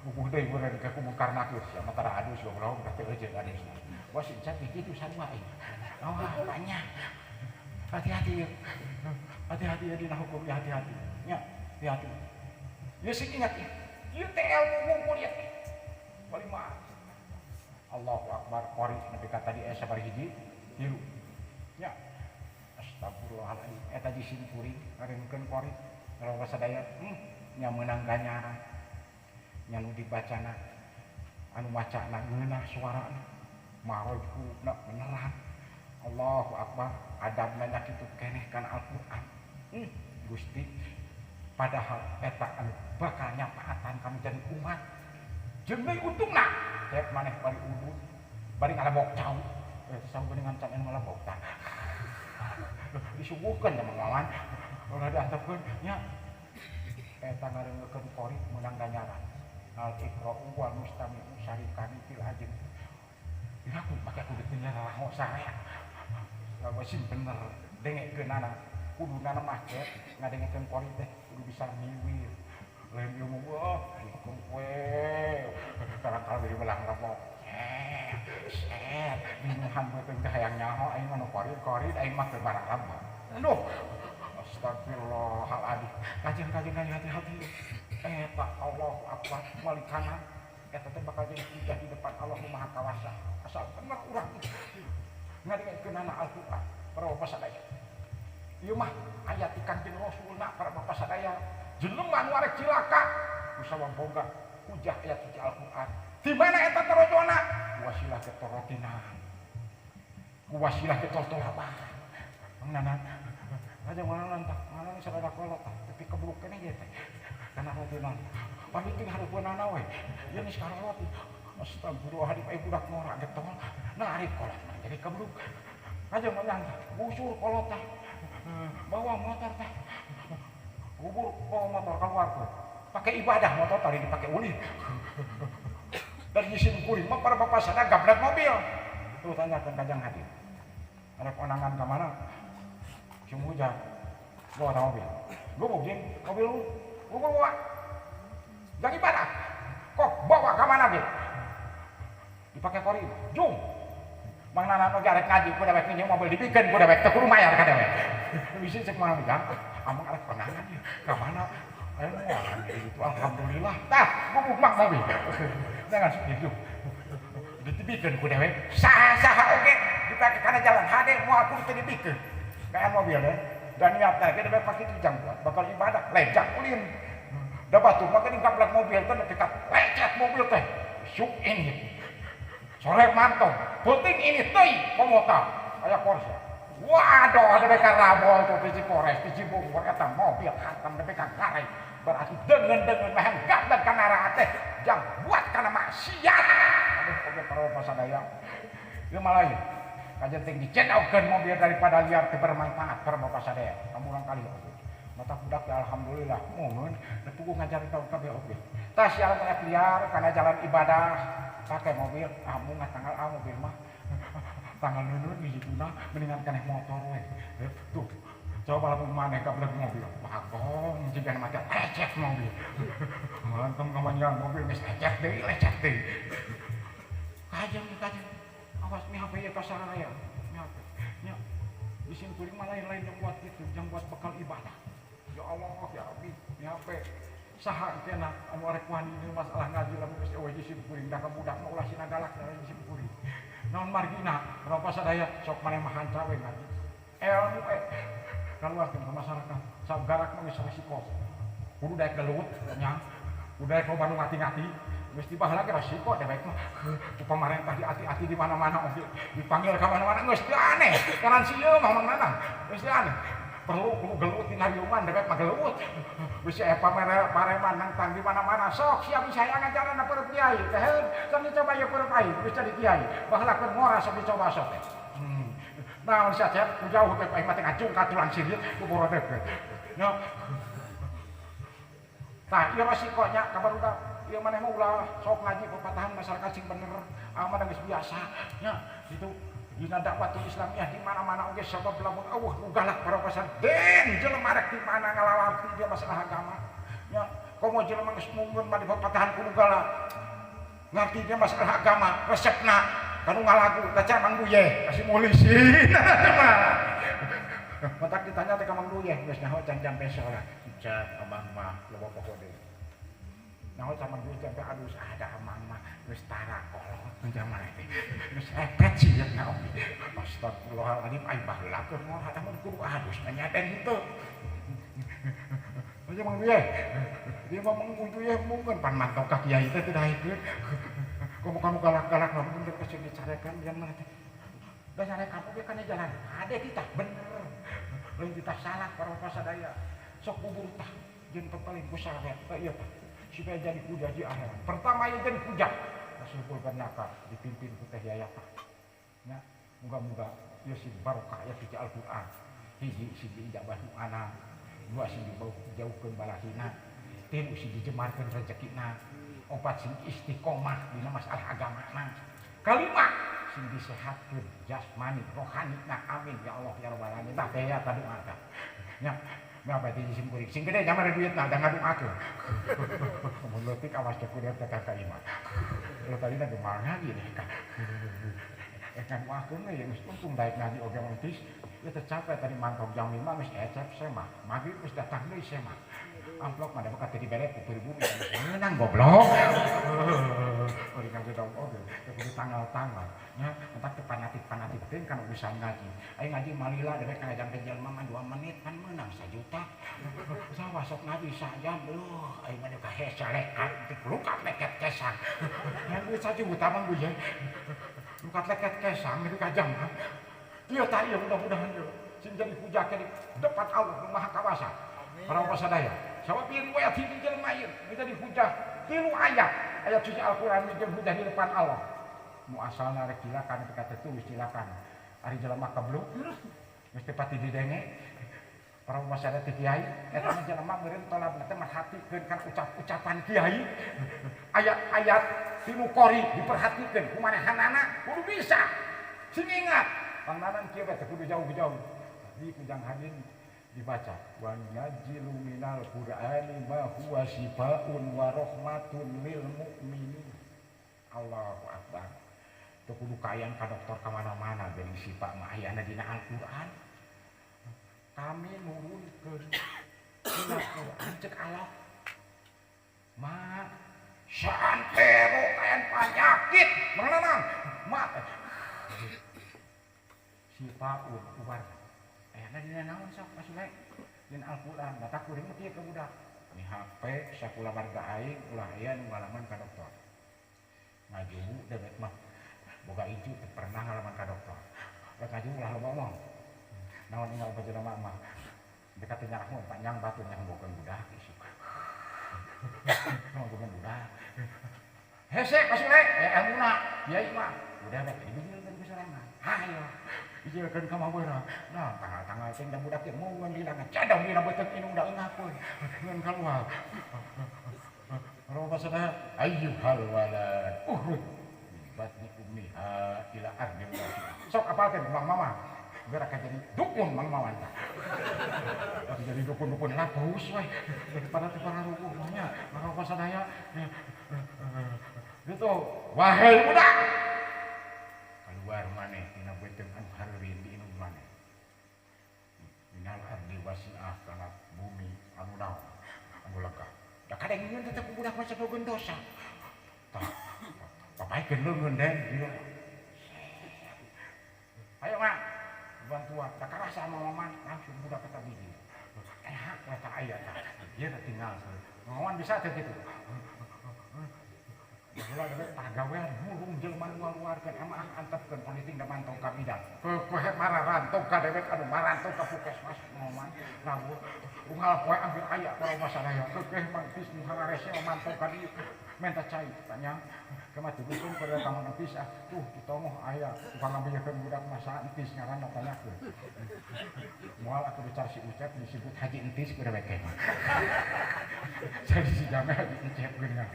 Bubuh deui meureun ka kumungkar nakir sia mah tara adus goblok teh eujeun adusna. Bos incan kitu sarua euy. Oh, banyak. Hati-hati ya. Hati-hati ya dina hukum ya hati-hati. Nya, hati-hati. Ya sing ingat ya. Ieu teh ilmu wungkul ya. Walima. Allahu akbar qori nepi ka tadi aya sabaraha hiji tilu. Nya. Astagfirullahaladzim. Eta di simkuring ngareunkeun qori kalau sadaya nya meunang ganjaran. Nya nu dibacana anu macana ngeunah suarana. Marojku na beneran. Allahu akbar adabna nya kitu keneh kana Al-Qur'an. Gusti padahal eta anu bakal nyapaatan kami jadi umat. Jeung deui untungna cek maneh bari udud bari ngalebok cau. Eta saha geuningan can anu ngalebok tah. Disuguhkeun da Mang Maman. Ulah diantepkeun nya. Eta ngareungekeun qori meunang ganjaran. Al-Iqra'u wal mustami'u syarikani fil ajr. Iraku make kudu teu nyaraho saya. Lamun sing bener dengekeunana kuduna mah cek ngadengekeun qori teh kudu bisa miwir. Lain ilmu wah hukum we. Kadang-kadang dari belang rebok. Bingungan gue teh hayang nyaho aing mah nu qori-qori aing mah teu barang. Aduh. Astagfirullahaladzim. Kajian-kajian hati-hati. Eta Allahu akbar malikana eta teh bakal jadi hujah di depan Allah nu Maha Kawasa. Asal bener urang ngadengekeunana Al-Qur'an para bapak sadaya. Ieu mah ayat ti Kanjeng Rasulna para bapak sadaya. Jelema nu arek cilaka usaha boga hujah ayat suci Al-Qur'an. Di mana eta tarojona? Wasilah ketorotinan. Wasilah ketoltolaban. Mang Nanan, aja mana tah, mana sada kolot tah, tapi kebluk keneh ieu teh. Kana rotinan. Pamiting hareupeunana we. Ieu geus karolot. Astagfirullahaladzim, ai budak ngora getol. Narik kolot mah jadi kebluk. Aja menang, busur kolot tah. Bawa motor tah. Kubur bawa motor keluar tuh. Pakai ibadah motor tadi dipakai ulin. Dari jisim kuring mah para bapak sada gablet mobil. Tuh tanyakan kajang hati. Ada konangan ke mana? Cimuja. Bawa mobil. Gua jeung mobil lu. Gua bawa. Jangan ibadah. Kok bawa ke mana gitu? Dipakai kori. Jung. Mang Nanan oge arek ngaji ku dewek minjem mobil dibikeun ku dewek teu kudu mayar ka dewek. Bisi cek mana jang. Amang arek konangan ieu. Ka mana? Ayo moal gitu. Alhamdulillah. Tah, gubuk mang mobil. Jangan segitu. Ditibikeun ku dewek. Saha-saha oge dipake kana jalan hade moal kudu teu dibikeun. Kayak mobil deh. Dan niatna ge dewek pake itu jang buat bakal ibadah lejak ulin. Da batur mah geuning gablek mobil teh nepi ka lecet mobil teh. Syuk ini. Sore mantong, penting ini teuing komota aya Corsa. Waduh, ada beka rabol tuh di Cipores, di Cibubur eta mobil hantam beka garai. Berarti dengan-dengan mah gablek kana teh jang buat kana maksiat. Aduh, oge para bapak sadaya. Ieu mah lain. Kajen ting dicedaukeun mobil daripada liar teu bermanfaat para bapak sadaya. Kamu kali oge. Mata budak ya alhamdulillah mohon da puguh ngajar tau kabeh oge. Tas jalan liar kana jalan ibadah pakai mobil, ah mun tanggal ah mobil mah tanggal nunun di dituna mendingan keneh motor we. Tuh, coba lamun maneh kabeleg mobil, bagong jiga mati lecet mobil. Ngantem kamanjang mobil geus lecet deui, lecet deui. Kajeng kajeng. Awas mi HP ieu kasaraya. Mi HP. Nya di sini kuring mah lain-lain yang buat gitu, yang buat bekal ibadah. Ya Allah, ya Rabbi, mi HP. Saha kena anu arek wani ini masalah ngaji lamun geus eueuh jisim kuring da ka budak mah ulah sina galak da jisim kuring. Naon margina, berapa sadaya sok maneh mah hanca we ngaji. Ilmu kaluarkeun ka masyarakat. Sagarak mah geus resiko. Kudu daek gelut nya. Kudu daek loba nu ngati-ngati. Geus tiba lagi resiko dewek mah. Ku pamarentah diati-ati di mana-mana oge. Dipanggil ka mana-mana geus teu aneh. Karan sieun mah Mang Nanang. Geus teu aneh. Perlu kudu gelut dina riungan dewek mah gelut. Geus aya pareman nangtang di mana-mana sok siap saya ngajaran para kiai. Teh sok dicoba ieu para kiai, geus jadi kiai. Baheula keur ngora sok dicoba sok teh. Naon sia cep ku jauh teh aing mah teh ngacung ka tulang sirip ku boro teh. Nya. Tah ieu resikonya ka barudak. Ieu maneh mah ulah sok ngaji pepatahan masyarakat sing bener. Aman geus biasa nya itu. Dina dakwatul Islamiyah di mana-mana oge sabab lamun eueuh nu galak para pasar den jelema rek di mana ngalawarti dia masalah agama nya komo jelema geus munggun mah di pepatahan kudu galak ngarti dia masalah agama resepna kanu ngalagu teh can Mang Duyeh kasih polisi mah matak ditanya teh ka Mang Duyeh geus nyaho can jampe salat can amang mah loba poho deui nyaho can Mang Duyeh jampe alus ada amang mah geus tara kolot zaman teh geus epet sieun na oge astagfirullahaladzim ai baheula keur ngora teh mun kudu alus nanya den henteu aja Mang Duyeh dia mah Mang Duyeh mungkin pan mantau ka kiai teh teu daekeun komo kamu galak-galak mah bener geus dicarekan yang mana teh da carekan oge kana jalan ade kita bener lain kita salah para bapak sadaya sok kubur tah jeung paling ku sahabat teh ieu tah supaya jadi kuda di akhirat pertama ieu jadi kuda Rasul Bernaka dipimpin ku teh Yayata nya muga-muga ieu sing barokah ya suci Al-Qur'an hiji sing diijabah doana dua sing dijauhkeun balahina tilu sing dijemarkeun rezekina opat sing istiqomah dina masalah agamana kalima sing disehatkeun jasmani rohani nah amin ya Allah ya rabbal alamin tah teh ya doa tah nya ngapa teh jisim kuring sing gede nyamare duitna da ngadoakeun mun leutik awas teh kudu teh ka imah lo tadi na gemar ngaji deh ka ngadoakeun we geus untung daek ngaji oge mah ieu tercapai tadi mantau jam 5 geus ecep saya mah maghrib geus datang deui saya mah amplop mah da teu dibere ku pribumi meunang goblok. Urang Beda oge teu kudu tanggal-tanggal nya entak teu fanatik-fanatik teh kan urusan ngaji. Aing ngaji malila dewek kana jam jelema mah 2 menit pan meunang 1 juta. Sawah sok ngaji sajam leuh aing mah ka hese lekat lukat leket kesang. Yang duit 1 juta mah gue lukat leket kesang itu ka jam. Ieu tah ieu mudah-mudahan ieu sing jadi hujah di depan Allah nu Maha Kawasa. Para bapak sadaya, sabab ieu riwayat hiji jelema ieu menjadi hujah 3 ayat. Ayat suci Al-Qur'an menjadi hujah di depan Allah. Nu asalna rek silakan teu katulis silakan. Ari jelema kebluk geus teu pati didenge. Para bapak sadaya teh kiai eta mah jelema meureun tolabna teh merhatikeun kana ucap-ucapan kiai. Ayat-ayat tinu qori diperhatikeun ku manehanana kudu bisa. Sing ingat, pangnanan kieu teh kudu jauh-jauh. Di kujang hadin dibaca wa nunazzilu minal qur'ani ma huwa syifaa'un wa rahmatun lil mu'minin. Allahu akbar. Teu kudu kaayaan ka dokter ka mana-mana beri syifa mah ayana dina Al-Qur'an. Kami nurunkeun dina Qur'an cek Allah. Ma saantero kaayaan penyakit meunang ma syifaa'un ubar. Ayana dina naon sok pasule dina Al-Qur'an batak kuring mah kieu ka budak. Ni HP sakulah warga aing ulah aya nu ngalaman ka dokter. Ngaju dewek mah boga incu teu pernah ngalaman ka dokter. Rek ngaju ulah loba omong. Naon inggal baca nama mah. Dekat teh nyarah panjang batu nya boga budak isuk. Boga budak. Hese pasule ilmuna kiai mah. Udah rek dijieun ku sorangan. Hayo. Dijieun ka mabeurang. Nah, tanggal-tanggal teh da budak teh moeun lilangan. Cadong dina beuteung inung da eungapeun. Ngeun kaluar. Roba sadaya ayyuhal walad ukhruj min batni ummiha ila ardil wasi'ah. Sok apalkeun Mang Mama. Geura ka jadi dukun Mang Mama tah. Jadi dukun-dukun lapus we daripada teu pararuguh nya. Roba sadaya gitu. Wahai budak keluar maneh tina beuteung anu hareureun di inung maneh. Minal ardi wasi'ah kana bumi anu naon anu lega. Da kadang nyeun teh ku budak mah sabogeun dosa. Tah papaikeun leungeun den ieu. Ayo mak bantuan da karasa mama langsung budak eta biji. Enak we tah aya tah. Ieu teh tinggal. Ngomongan bisa teh kitu. Baheula dewek pagawean mulung jelema nu ngaluarkeun amaah antepkeun politik da mantong ka bidang. Keukeuh mararantog ka dewek anu marantog ka puskesmas ngomongan lamun unggal poe hampir aya kalau masadaya keukeuh mangtis nu hararese mantong ka dieu menta cai tanya kumaha dugikeun pada taman entis ah tuh ditongoh aya tukang ngambilkeun budak masa entis ngaranna tanyakeun. Moal aku bicara si Ucep disebut Haji Entis ku dewek teh. Jadi si Jame Haji Encep geuningan.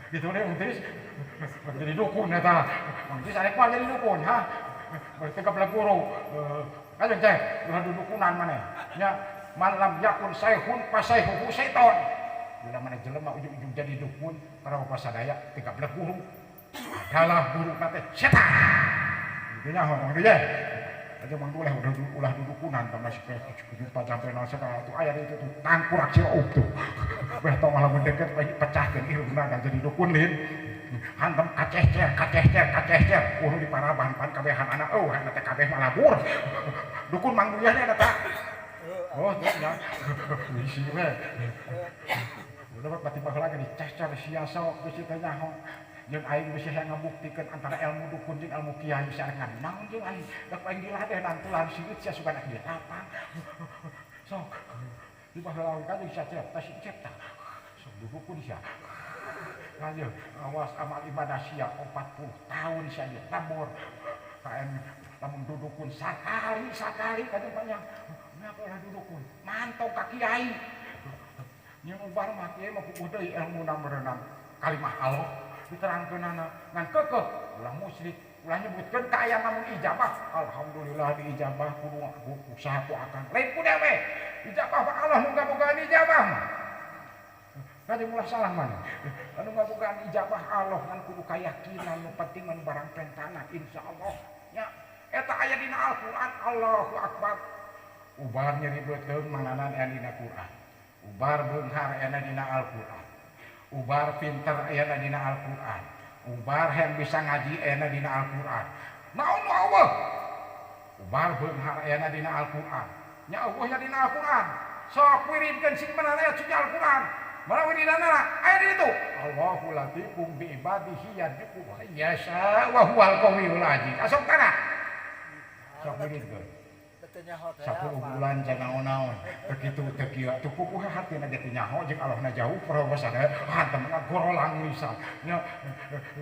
Gitu deh Entis jadi dukun eta. Entis arek mah jadi dukun ha. Berarti ka guru. Kajeng teh ulah dudukunan maneh. Nya man lam yakun saihun pasaihuhu seton. Bila mana jelema ujung-ujung jadi dukun para bapak sadaya 13 guru adalah guru nate setan. Gitu nya orang teh. Aja mang ulah ulah dudukunan tambah jumpa sampai naon sakala tuh aya itu tuh tangkurak si up tuh. Beh tong lamun deket pecahkeun irungna dan jadi dukun lin. Hantem kacehcer kacehcer kacehcer kudu di paraban pan kabehan anak eueuh anak teh kabeh mah labur. Dukun mang duyahna eta. Oh, teh nya. Isi we. Udah pati baheula ge dicehcer sia sok geus teh nyaho. Jeung aing geus hayang ngabuktikeun antara ilmu dukun jeung ilmu kiai sareng naon jeung aing. Da ku aing diladenan tulan siut sia sugan di lapang. Sok. Di baheula ka jeung sia teh si cep tah. Sok dukun sia. Lanjut, awas amal ibadah sia 40 tahun sia dia tabur. Kaen lamun dudukun sakali sakali kajeng panjang. Ngapa ulah dudukun? Mantau ka kiai. Nyeung ubar mah kiai mah puguh deui ilmuna meureunan kalimah Allah diterangkeunana ngan keukeuh ulah musyrik, ulah nyebutkeun ka aya lamun ijabah. Alhamdulillah diijabah kudu usaha ku akang. Lain ku dewe. Ijabah mah Allah nu ngabogaan ijabah mah. Kajeng ulah salah mana. Anu ngabogaan ijabah Allah ngan kudu kayakinan nu penting mah barang pentana insyaallah. Nya eta aya dina Al-Qur'an Allahu Akbar. Ubar nyeri beuteung mangnanan aya dina Qur'an. Ubar beunghar aya dina Al-Qur'an. Ubar pinter aya dina Al-Qur'an. Ubar hayang bisa ngaji ayana dina Al-Qur'an. Naon nu eueuh? Ubar beunghar ayana dina Al-Qur'an. Nya eueuh nya dina Al-Qur'an. Sok wiridkeun sing bener ayat suci Al-Qur'an. Mana wiridanana? Aya di ditu. Allahu latifum bi ibadihi yarzuqu man yasha wa huwal qawiyul aziz. Asup kana. Sok wiridkeun. 10 bulan can naon-naon. Begitu teu kieu atuh pupuh hatina ge teu nyaho jeung Allahna jauh parabasa hantem gorolang lisan. Nya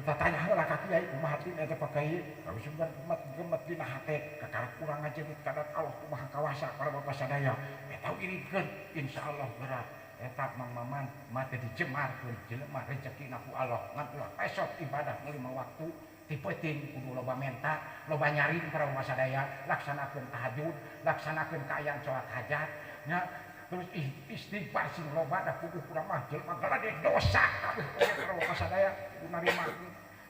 tatanya heula ka kiai kumaha hatina eta Pak Kiai. Sugan gemet dina hate kakara kurang ngajeut kadat Allah kumaha kawasa para bapak sadaya. Eta wiridkeun insyaallah geura. Eta Mang Maman mah teh dijemarkeun jelema rezekina ku Allah ngan ulah pesot ibadah lima waktu. Ti peuting kudu loba menta, loba nyaring para bapak sadaya, laksanakeun tahajud, laksanakeun kaayaan salat hajat, nya terus istighfar sing loba da kudu urang mah jelema galade dosa kabeh para bapak sadaya kudu narima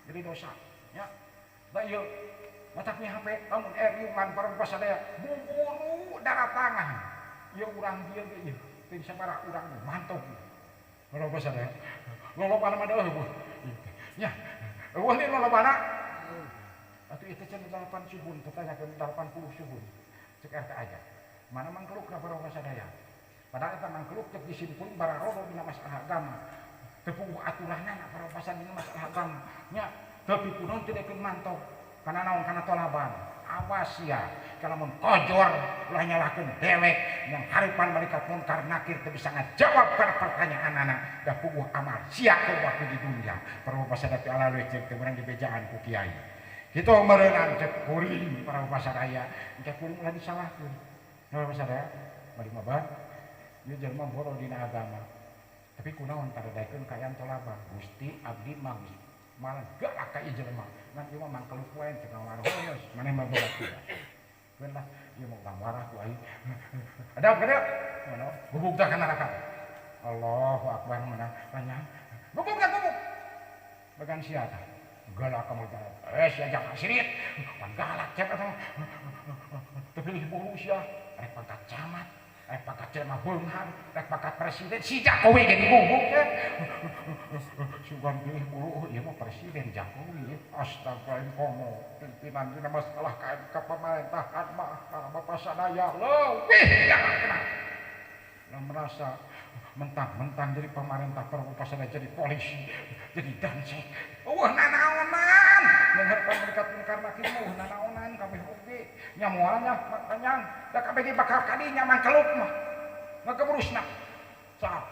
jadi dosa, nya. Da ieu matak mi HP lamun eriungan para bapak sadaya buburu daratangan. Ieu urang dieu ge ieu teu sabaraha urang mantog. Para bapak sadaya lolobana mah eueuh. Nya. Eueuh ni lolobana. Atuh ieu teh cenah 8 suhun, tetanyakeun 80 suhun. Cek RT aja. Mana mangkelukna para bapak sadaya. Padahal eta mangkeluk cek disimpulin bararodo dina masalah agama. Teu puguh aturanana para bapak sadaya dina masalah agama. Nya, tapi kunaon teu dekeun mantog. Kana naon kana tolaban. Awas ya, kalau mun kojor ulah nyalahkeun dewek yang haripan malaikat munkar nakir teu bisa ngajawab kana pertanyaan anak da puguh amal sia ke waktu di dunia. Para bapak sadaya ala leuwih cek teu meunang dibejaan ku kiai. Kitu meureunnan cek kuring para bapak sadaya, engke kuring ulah disalahkeun. Para bapak sadaya, bari mah bah, ieu jelema boro dina agama. Tapi kunaon tadaekeun kaayaan tolaban. Gusti abdi mah malah galak ka ieu jelema. Ngan ieu mah mangkeluk wae teu ngawarah geus, maneh mah boga tugas. Keun lah, ieu mah urang warah ku aing. Ada gede? Mana? Gubuk tah ka neraka. Allahu akbar menang panjang. Gubuk tah gubuk. Bagan sia tah. Galak kamu tah. Sia jangan sirit. Pan galak cek atuh. Teu pilih buru sia. Rek pangkat camat, rek pangkat jelema beunghar, rek pangkat presiden si Jokowi ge digubuk teh. Sugan pilih buru ieu mah presiden Jokowi. Astagfirullah komo pimpinan dina masalah ka pamerintahan mah para bapak sadaya leuwih galak kena. Lah merasa mentang-mentang jadi pemerintah para bapak sadaya jadi polisi, jadi dansek. Eueuh nanaonan. Mengharapkan malaikat munkar nakir mah eueuh nanaonan kabeh oge. Nya moal nya panjang da kabeh ge bakal kadinya mangkeluk mah. Ngagebrusna. Sah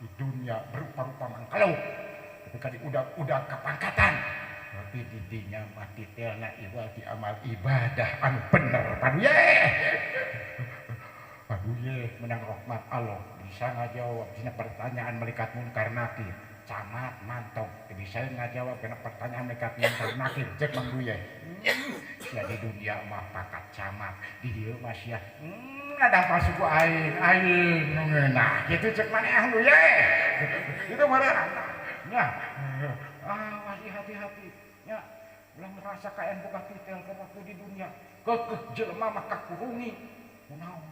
di dunia berupa-rupa mangkeluk. Tapi kadi udah-udah kepangkatan. Tapi di dinya mah titelna iwal di amal ibadah anu bener paduye. Paduye menang rahmat Allah bisa ngajawab dina pertanyaan malaikat munkar nakir. Camat mantog bisa ngajawab kana pertanyaan malaikat munkar nakir cek Mang Duye. Sia di dunia mah pangkat camat, di dieu mah sia ngadang suku aing, aing nu ngeunah kitu cek maneh ah Duye. Itu meureun nya. Awas hati-hati nya. Ulah merasa kaayaan boga titel ke waktu di dunia. Keukeuh jelema mah kakurungi kunaon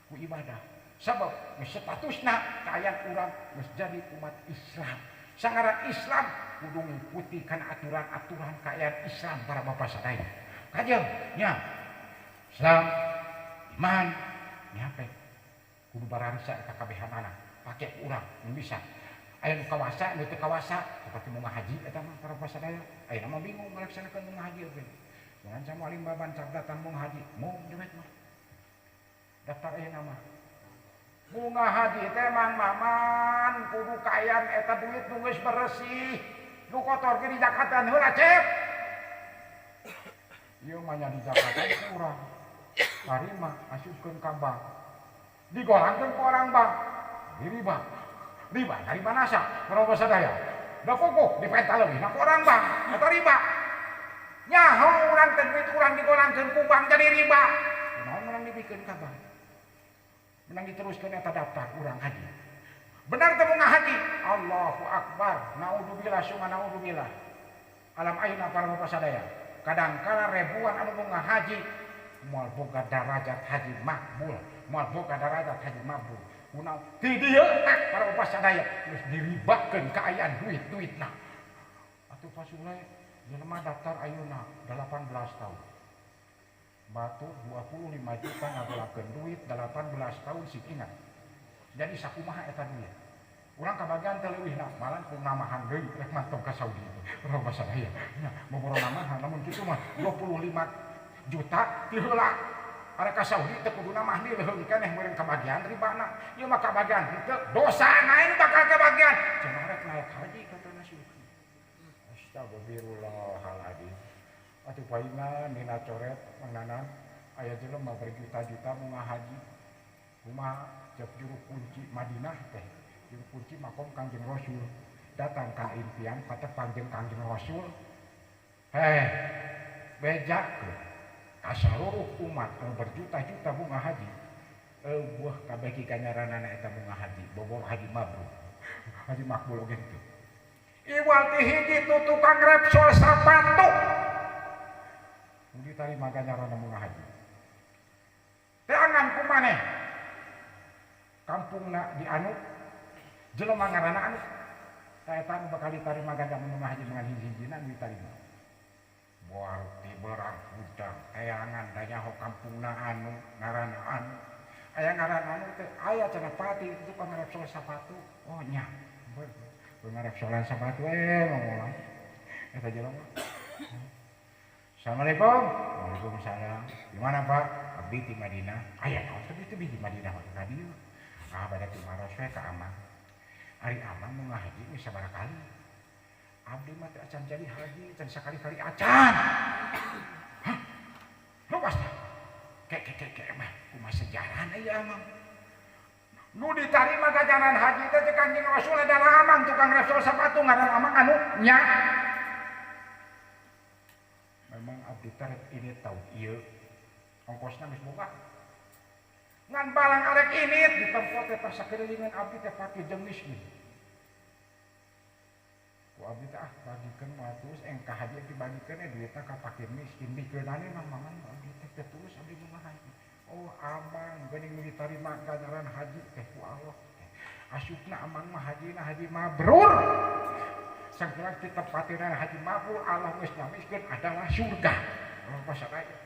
ku ibadah. Sabab geus statusna kaayaan urang geus jadi umat Islam. Sangara Islam kudu ngikuti kana aturan-aturan kaayaan Islam para bapak sadaya. Kajeng nya Islam iman nya pe kudu bararisa eta kabehanana pake urang mun bisa. Aya nu kawasa nu teu kawasa seperti mau ngahaji eta mah para bapak sadaya. Ayeuna mah bingung ngalaksanakeun mau ngahaji oge. Jangan sama alim baban cabdatan mau ngahaji, mau dewek mah. Daftar ayeuna mah. Bunga haji teh Mang Maman kudu kaayaan eta duit nu geus beresih. Nu kotor ge di Jakarta heula cep. Ieu mah nya di Jakarta kurang. Tarima asupkeun ka bank. Digolangkeun ku orang bank. Diriba. Riba dari manasa para bapak sadaya. Da kukuh dipenta leuwih na ku orang bank eta riba. Nyaho urang teh duit urang digolangkeun ku bank jadi riba. Kunaon menang dibikeun ka bank? Menang diteruskeun eta daftar urang haji. Benar teu mun ngahaji? Allahu akbar. Naudzubillah summa naudzubillah. Alam ayeuna para bapak sadaya. Kadangkala ribuan anu mun ngahaji moal boga darajat haji makbul, moal boga darajat haji mabrur. Kunaon? Di dieu para bapak sadaya geus diribakeun kaayaan duit-duitna. Atuh Pak Sule, jelema daftar ayeuna 18 tahun. Batur 25 juta ngagelakeun duit 18 tahun sih ingat. Jadi sakumaha eta duit. Urang kabagian teh leuwihna, malah ku namahan deui rek mantong ka Saudi itu. Urang bahasa aya. Nya, boboro namahan lamun kitu mah 25 juta ti heula. Arek ka Saudi teh kudu namah deui leuheung keneh meureun kabagian ribana. Ieu mah kabagian henteu dosa nain bakal kabagian. Cenah rek naik haji katana sih. Astagfirullahaladzim. Atuh paingan dina coret Mang aya jelema berjuta-juta mau ngahaji. Kumaha cek juru kunci Madinah teh. Juru kunci makom Kangjeng Rasul. Datang ka impian patepang jeung Kangjeng Rasul. Heh, bejakeun ka saluruh umat anu berjuta-juta bunga haji. Euweuh kabeh ki kanyaranana eta bunga haji, bobor haji mabrur. Haji makbul oge henteu. Iwal ti hiji tu tukang repsol sapatu. Nu ditarima ganjaranna bunga haji. Teangan ku maneh. Kampungna di anu jelema ngaranna anu. Ta eta anu bakal ditarima ganjaran bunga haji dengan hiji-hijina nu ditarima. Moal ti berang hudang teangan da nyaho kampungna anu ngaranna anu. Aya ngaran anu teh aya cenah pati tukang repsol sapatu. Oh nya. Ngarepsolan sapatu ngomong eta jelema. Assalamualaikum. Waalaikumsalam. Di mana Pak? Abdi di Madinah. Aya naon teh di Madinah waktu tadi. Ah bade tumaros we ka Amang. Ari Amang mau ngahaji geus sabaraha kali. Abdi mah teu acan jadi haji, can sakali-kali acan. Hah? Lupas tah. Ke ke ke ke mah kumaha sejarahna ieu Amang. Nu ditarima ganjaran haji teh cek Kangjeng Rasul adalah Amang tukang repsol sepatu ngaran Amang anu nya. Memang abdi teh ini tahu ieu ongkosna geus boga. Ngan balang arek ini di tempat teh pas sakeulilingan abdi teh pake jeung miskin. Ku abdi teh ah bagikeun matus engka haji dibagikeun duitna ka fakir miskin bikeunane mah mangan abdi teh teu tulus abdi mah haji. Oh Amang geuning nu ditarima ganjaran haji teh ku Allah. Asupna Amang mah hajina haji mabrur. Sangkeulang ditempatina haji mabrur Allah geus nyamiskeun adalah surga. Allah pasaraya.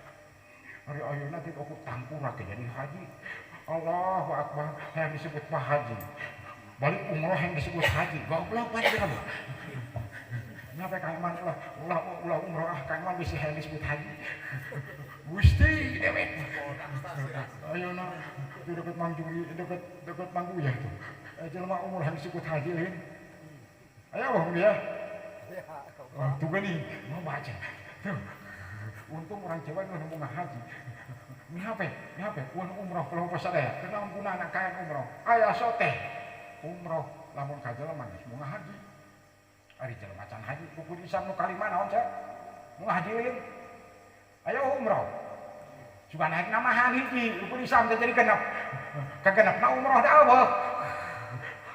Ari ayeuna teh aku tangkurak jadi haji. Allahu akbar yang disebut mah haji. Balik umroh yang disebut haji. Goblok banget kamu. Nyampe ka iman ulah ulah ulah umroh ah ka iman bisa yang disebut haji. Gusti dewek. Ayeuna di deket Mang Juri, deket deket Mang Uyah tuh. Jelema umroh yang disebut haji lain. Ayo wah dia. Oh, tuh gini, mau baca. Tuh. Untung orang Jawa nu nemu haji. Mi HP, mi HP, un umroh kalau pasar ya. Kenapa guna anak kaya umroh? Aya soteh. Umroh lamun ka jelema geus mau haji. Ari jelema can haji kuku Islam nu kalima naon cek? Mau haji lain. Ayo umroh. Suka naik namahan hiji, rukun Islam teh jadi genep. Kagenepna umroh da eueuh.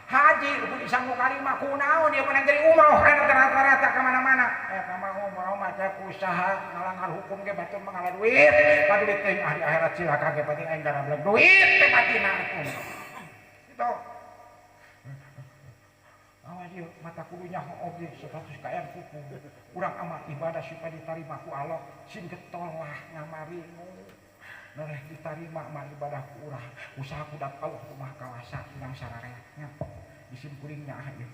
Haji rukun Islam nu kalima kunaon ieu menang jadi umroh kana rata-rata ka mana-mana. Eta mah umroh mah cek usaha ngalanggar hukum ge batur mah ngala duit. Padulit teuing ahli akhirat cilaka ge penting aing garablek duit teh patina umroh. Itu. Awas ieu mata kudu nyaho oge status kaayaan kuku. Urang amal ibadah supaya diterima ku Allah sing getol lah ngamarinu. Noreh diterima amal ibadah ku urang. Usaha kudat Allah kumaha kawasa urang sararea nya. Isim kuring nya ah ieu.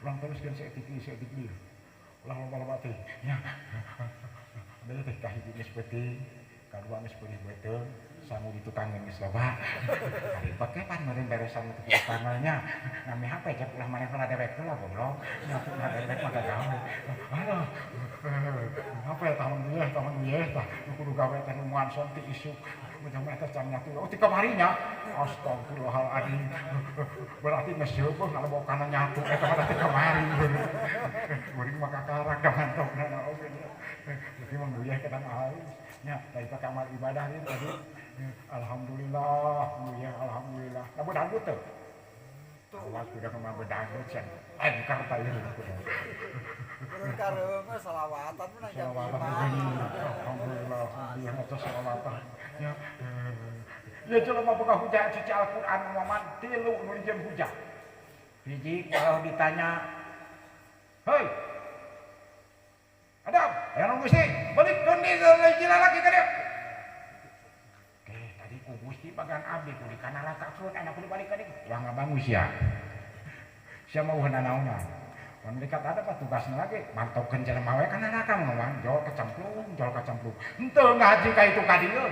Urang teruskeun saeutik ieu saeutik ieu. Ulah loba-loba teh nya. Deui teh kahiji geus peuting, kadua geus peurih beuteung, sangu di tukangeun geus loba. Ari beke pan meureun beresan teh tukangannya. Ngami HP cek ulah maneh heula dewek heula goblok. Nya ulah dewek mah gagawe. Aduh. HP tahun ieu tah nu kudu gawe teh nungguan son ti isuk. Macam eta can nyatu. Oh ti kamari nya. Astagfirullahaladzim. Berarti geus jeueuh ngalebokana nyatu eta mah ti kamari. Kuring mah kakarak da mantokna oge. Jadi mah nguyeh kadang halus. Nya tadi pakai amal ibadah ieu tadi. Alhamdulillah, nguyeh alhamdulillah. Nah bedangdut teu? Awas kuda mah bedangdut cenah. Engkar ta ieu. Urang kareung mah selawatan menang jam Selawatan 5. begini. Alhamdulillah, alhamdulillah maca selawatan. Ya. Ya jelema boga hujah cuci Al-Qur'an Muhammad tilu nu dijieun hujah. Hiji kalau ditanya, "Hei, Adam, aya naon Gusti? Balikeun deui lagi ka dieu. Oke, tadi ku Gusti bagan abdi ku di kanarakakeun anak kudu balik ka dieu. Ulah ngabangu sia. Sia mah eueuh nanaonan. Mun malaikat ada apa tugasna lagi mantaukeun jelema we ka neraka mah jol kecemplung, jol kecemplung. Henteu ngaji ka itu ka dieu.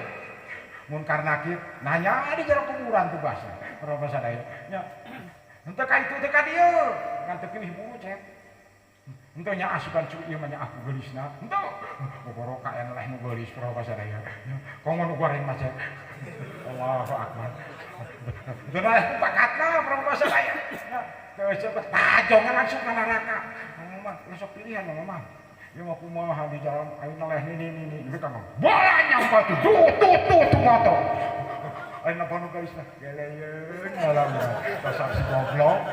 Mun karena kieu nanya di jero kuburan tugasna. Para sadaya. Nya henteu ka itu teh ka dieu. Ngan teu pilih buru cek. Henteu nya asukan cu ieu mah nya aku geulisna. Henteu. Boboroka aya leh nu geulis para sadaya. Komo nu goreng mah cek. Allahu akbar. Henteu lah bakatna para sadaya. Nya teu cepet pajongan langsung ka neraka. Mah sok pilihan mah. Ya mah kumaha di jalan ayeuna leh nini nini ieu kan bola nyampa tuh tuh tuh tuh tuh motor. Ayeuna panu geulisna geleyeun malam dasar si goblok.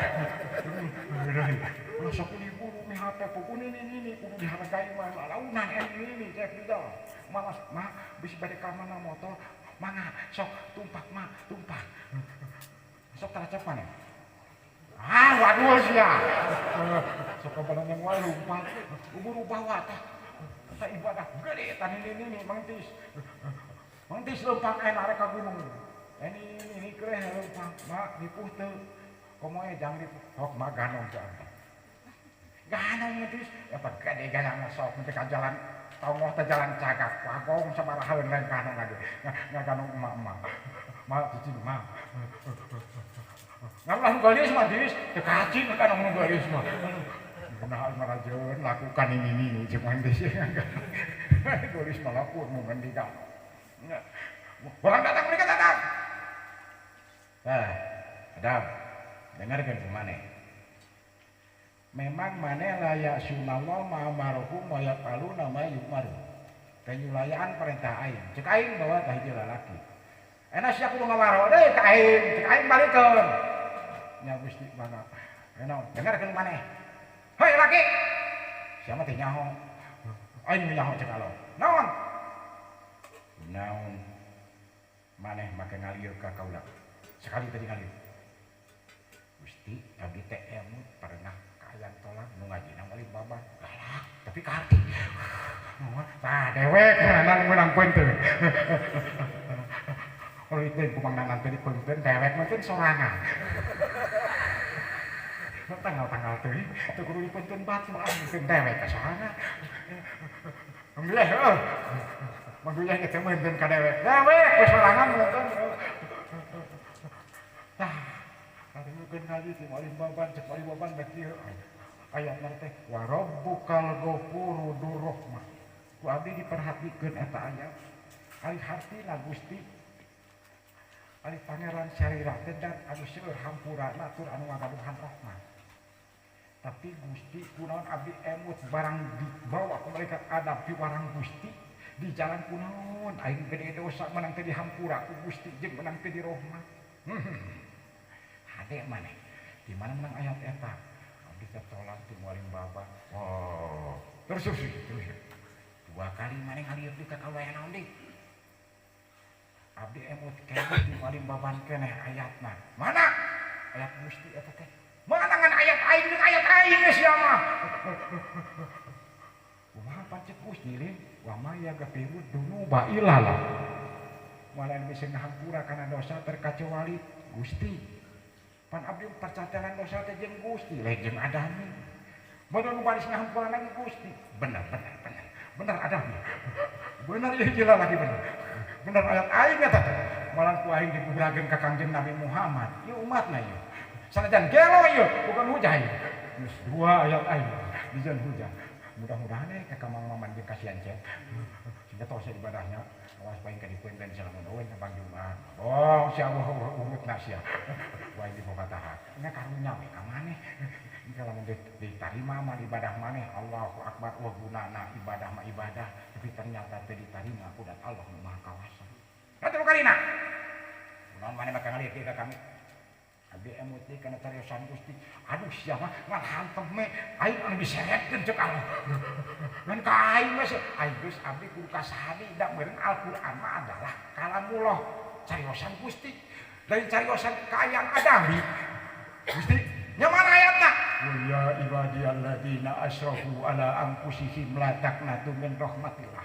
Ulah sok pilih buru mi HP kuku nini nini kudu dihargai mah lalaunan ini ini cek di jalan. Malas mah bisi bade ka mana motor mangga sok tumpak mah tumpak. Sok taracep mana? Ah, waduh sia. Sok kabalan yang wae lumpat. Ubur bawa tah. Tah ibadah gede tah nini nini mangtis. Mangtis leumpang aya arek ka gunung. Ini ini ini kreh leumpang mak ripuh teu. Komo e jang ripuh. Sok mah ganong sia. Ganong geus eta gede ganang sok teh ka jalan tongoh teh jalan cagak wagong sabarahaeun lain ganong lagi. Ngaganong emak-emak. Mak cicing mah. Ngalah geulis mah dis, teu kaci nu kanong nu geulis mah. Nah, marajeun lakukan ini ini jeung mangtis. Geulis mah laku nu ngendika. Orang datang mereka datang. Nah, Adam, dengarkan ke mana? Memang maneh layak sunallah ma amarohum wa yaf'aluna ma yu'maru. Penyulayaan perintah aing. Cek aing bawa tah hiji lalaki. Enak sia kudu ngawaro deui ka aing, cek aing balikeun. Nya Gusti mangga. Enak, dengarkeun maneh. Hei laki. Sia mah teh nyaho. Aing nyaho cek alo. Naon? Naon? Maneh make ngalir ka kaula. Sekali tadi ngalir. Gusti abdi teh emut pernah kaayaan tolak nu ngajina meuli babar galak tapi kaharti. Tah dewek menang menang peunteun. Kalau itu kumangnanan teh dipeunteun dewek mah sorangan. Tanggal-tanggal teh teu kudu dipeunteun batu ah meukeun dewek ka sorangan. Alhamdulillah heuh. Manggulyah teh meukeun ka dewek. Dewek we sorangan meukeun. Tah ngadengekeun ngaji ti malih baban cek malih baban bek kieu. Ayatna teh wa rabbukal ghafuru dzurrahmah. Ku abdi diperhatikeun eta ayat. Ari hartina Gusti ari pangeran syariah teh dan anu seueur hampurana tur anu ngagaduhan rahmat. Tapi Gusti kunaon abdi emut barang dibawa ku malaikat adab piwarang Gusti di jalan kunaon aing gede dosa menang teh dihampura ku Gusti jeung menang teh dirohmat. Hade maneh di mana menang ayat eta abdi teh tolak ti mualim baba. Oh, terus terus terus. Dua kali maneh ngalir di ka kaula naon deui? Abdi emut keneh di mualim baban keneh ayatna. Mana? Ayat Gusti eta teh. Mana ngan ayat aing jeung ayat aing geus sia mah. Kumaha pancet Gusti lin? Wa ma yaghfiru dzunuba illallah. Moal bisa ngahampura kana dosa terkecuali Gusti. Pan abdi percatelan dosa teh jeung Gusti, lain jeung adami. Bodoh nu baris ngahampura lagi Gusti. Bener bener bener. Bener adami. Bener ieu gila lagi bener. Bener ayat aing eta teh. Malah ku aing digubrakeun ka Kangjeng Nabi Muhammad. Ieu umatna ieu. Sanajan gelo ieu, bukan hujah ieu. Geus dua ayat aing dijan hujah. Mudah-mudahan ka Kamang Maman jeung kasihan cek. Sehingga tos ibadahnya awas paing ka dipunten salamun eueun ka Bang Jumat. Oh, sia urutna sia. Wae di bobatahan. Nya karunya we ka maneh. Jika lamun diterima mah ibadah maneh Allahu Akbar wa gunana ibadah mah ibadah tapi ternyata teu diterima ku dat Allah nu Maha Kawasa. Katuh kalina. Kunaon maneh maka ngalir ka kami. Abdi emut deui kana cariosan Gusti. Aduh sia mah ngan hantem me aing anu diseretkeun ceuk Allah. Ngan ka aing mah aing geus abdi kudu kasahadi da meureun Al-Qur'an mah adalah kalamullah cariosan Gusti. Dari cariosan kaayaan adami. Gusti nya mana ayatna? Qul ya ibadiyalladzina asrafu ala anfusihim la taqnatu min rahmatillah.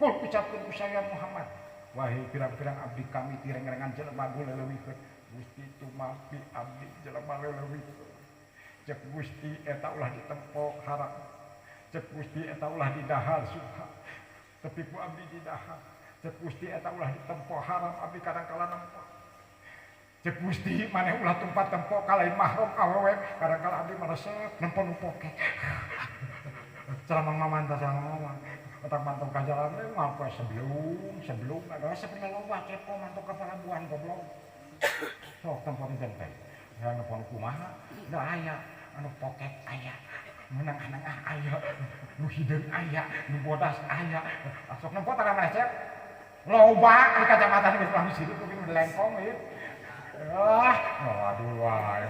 Qul ucapkeun ku saya Muhammad, wahai pirang-pirang abdi kami tireng-rengan jelema leuwihkeun. Gusti tumampi abdi jelema leuwihkeun. Cek Gusti eta ulah ditempo haram. Cek Gusti eta ulah didahar subha. Tapi ku abdi didahar. Cek Gusti eta ulah ditempo haram abdi kadang kala nempo. Cek Gusti maneh ulah tempat tempo kalain mahram awewe kadang kala abdi meresep nempo nu poke. Ceramah mamanta ceramah mamang. Otak mantau ka jalan teh moal poe sebelum ada sebenarnya loba kepo mantau ka pelabuhan goblok. Sok tempo teh teh. Ya nempo kumaha? Da aya anu pokek aya. Nu nengah-nengah aya, nu hideung aya, nu bodas aya. Sok nempo tara maneh cep. Loba di kacamata geus ulah sirup mungkin lengkong ieu. Ah, waduh wae.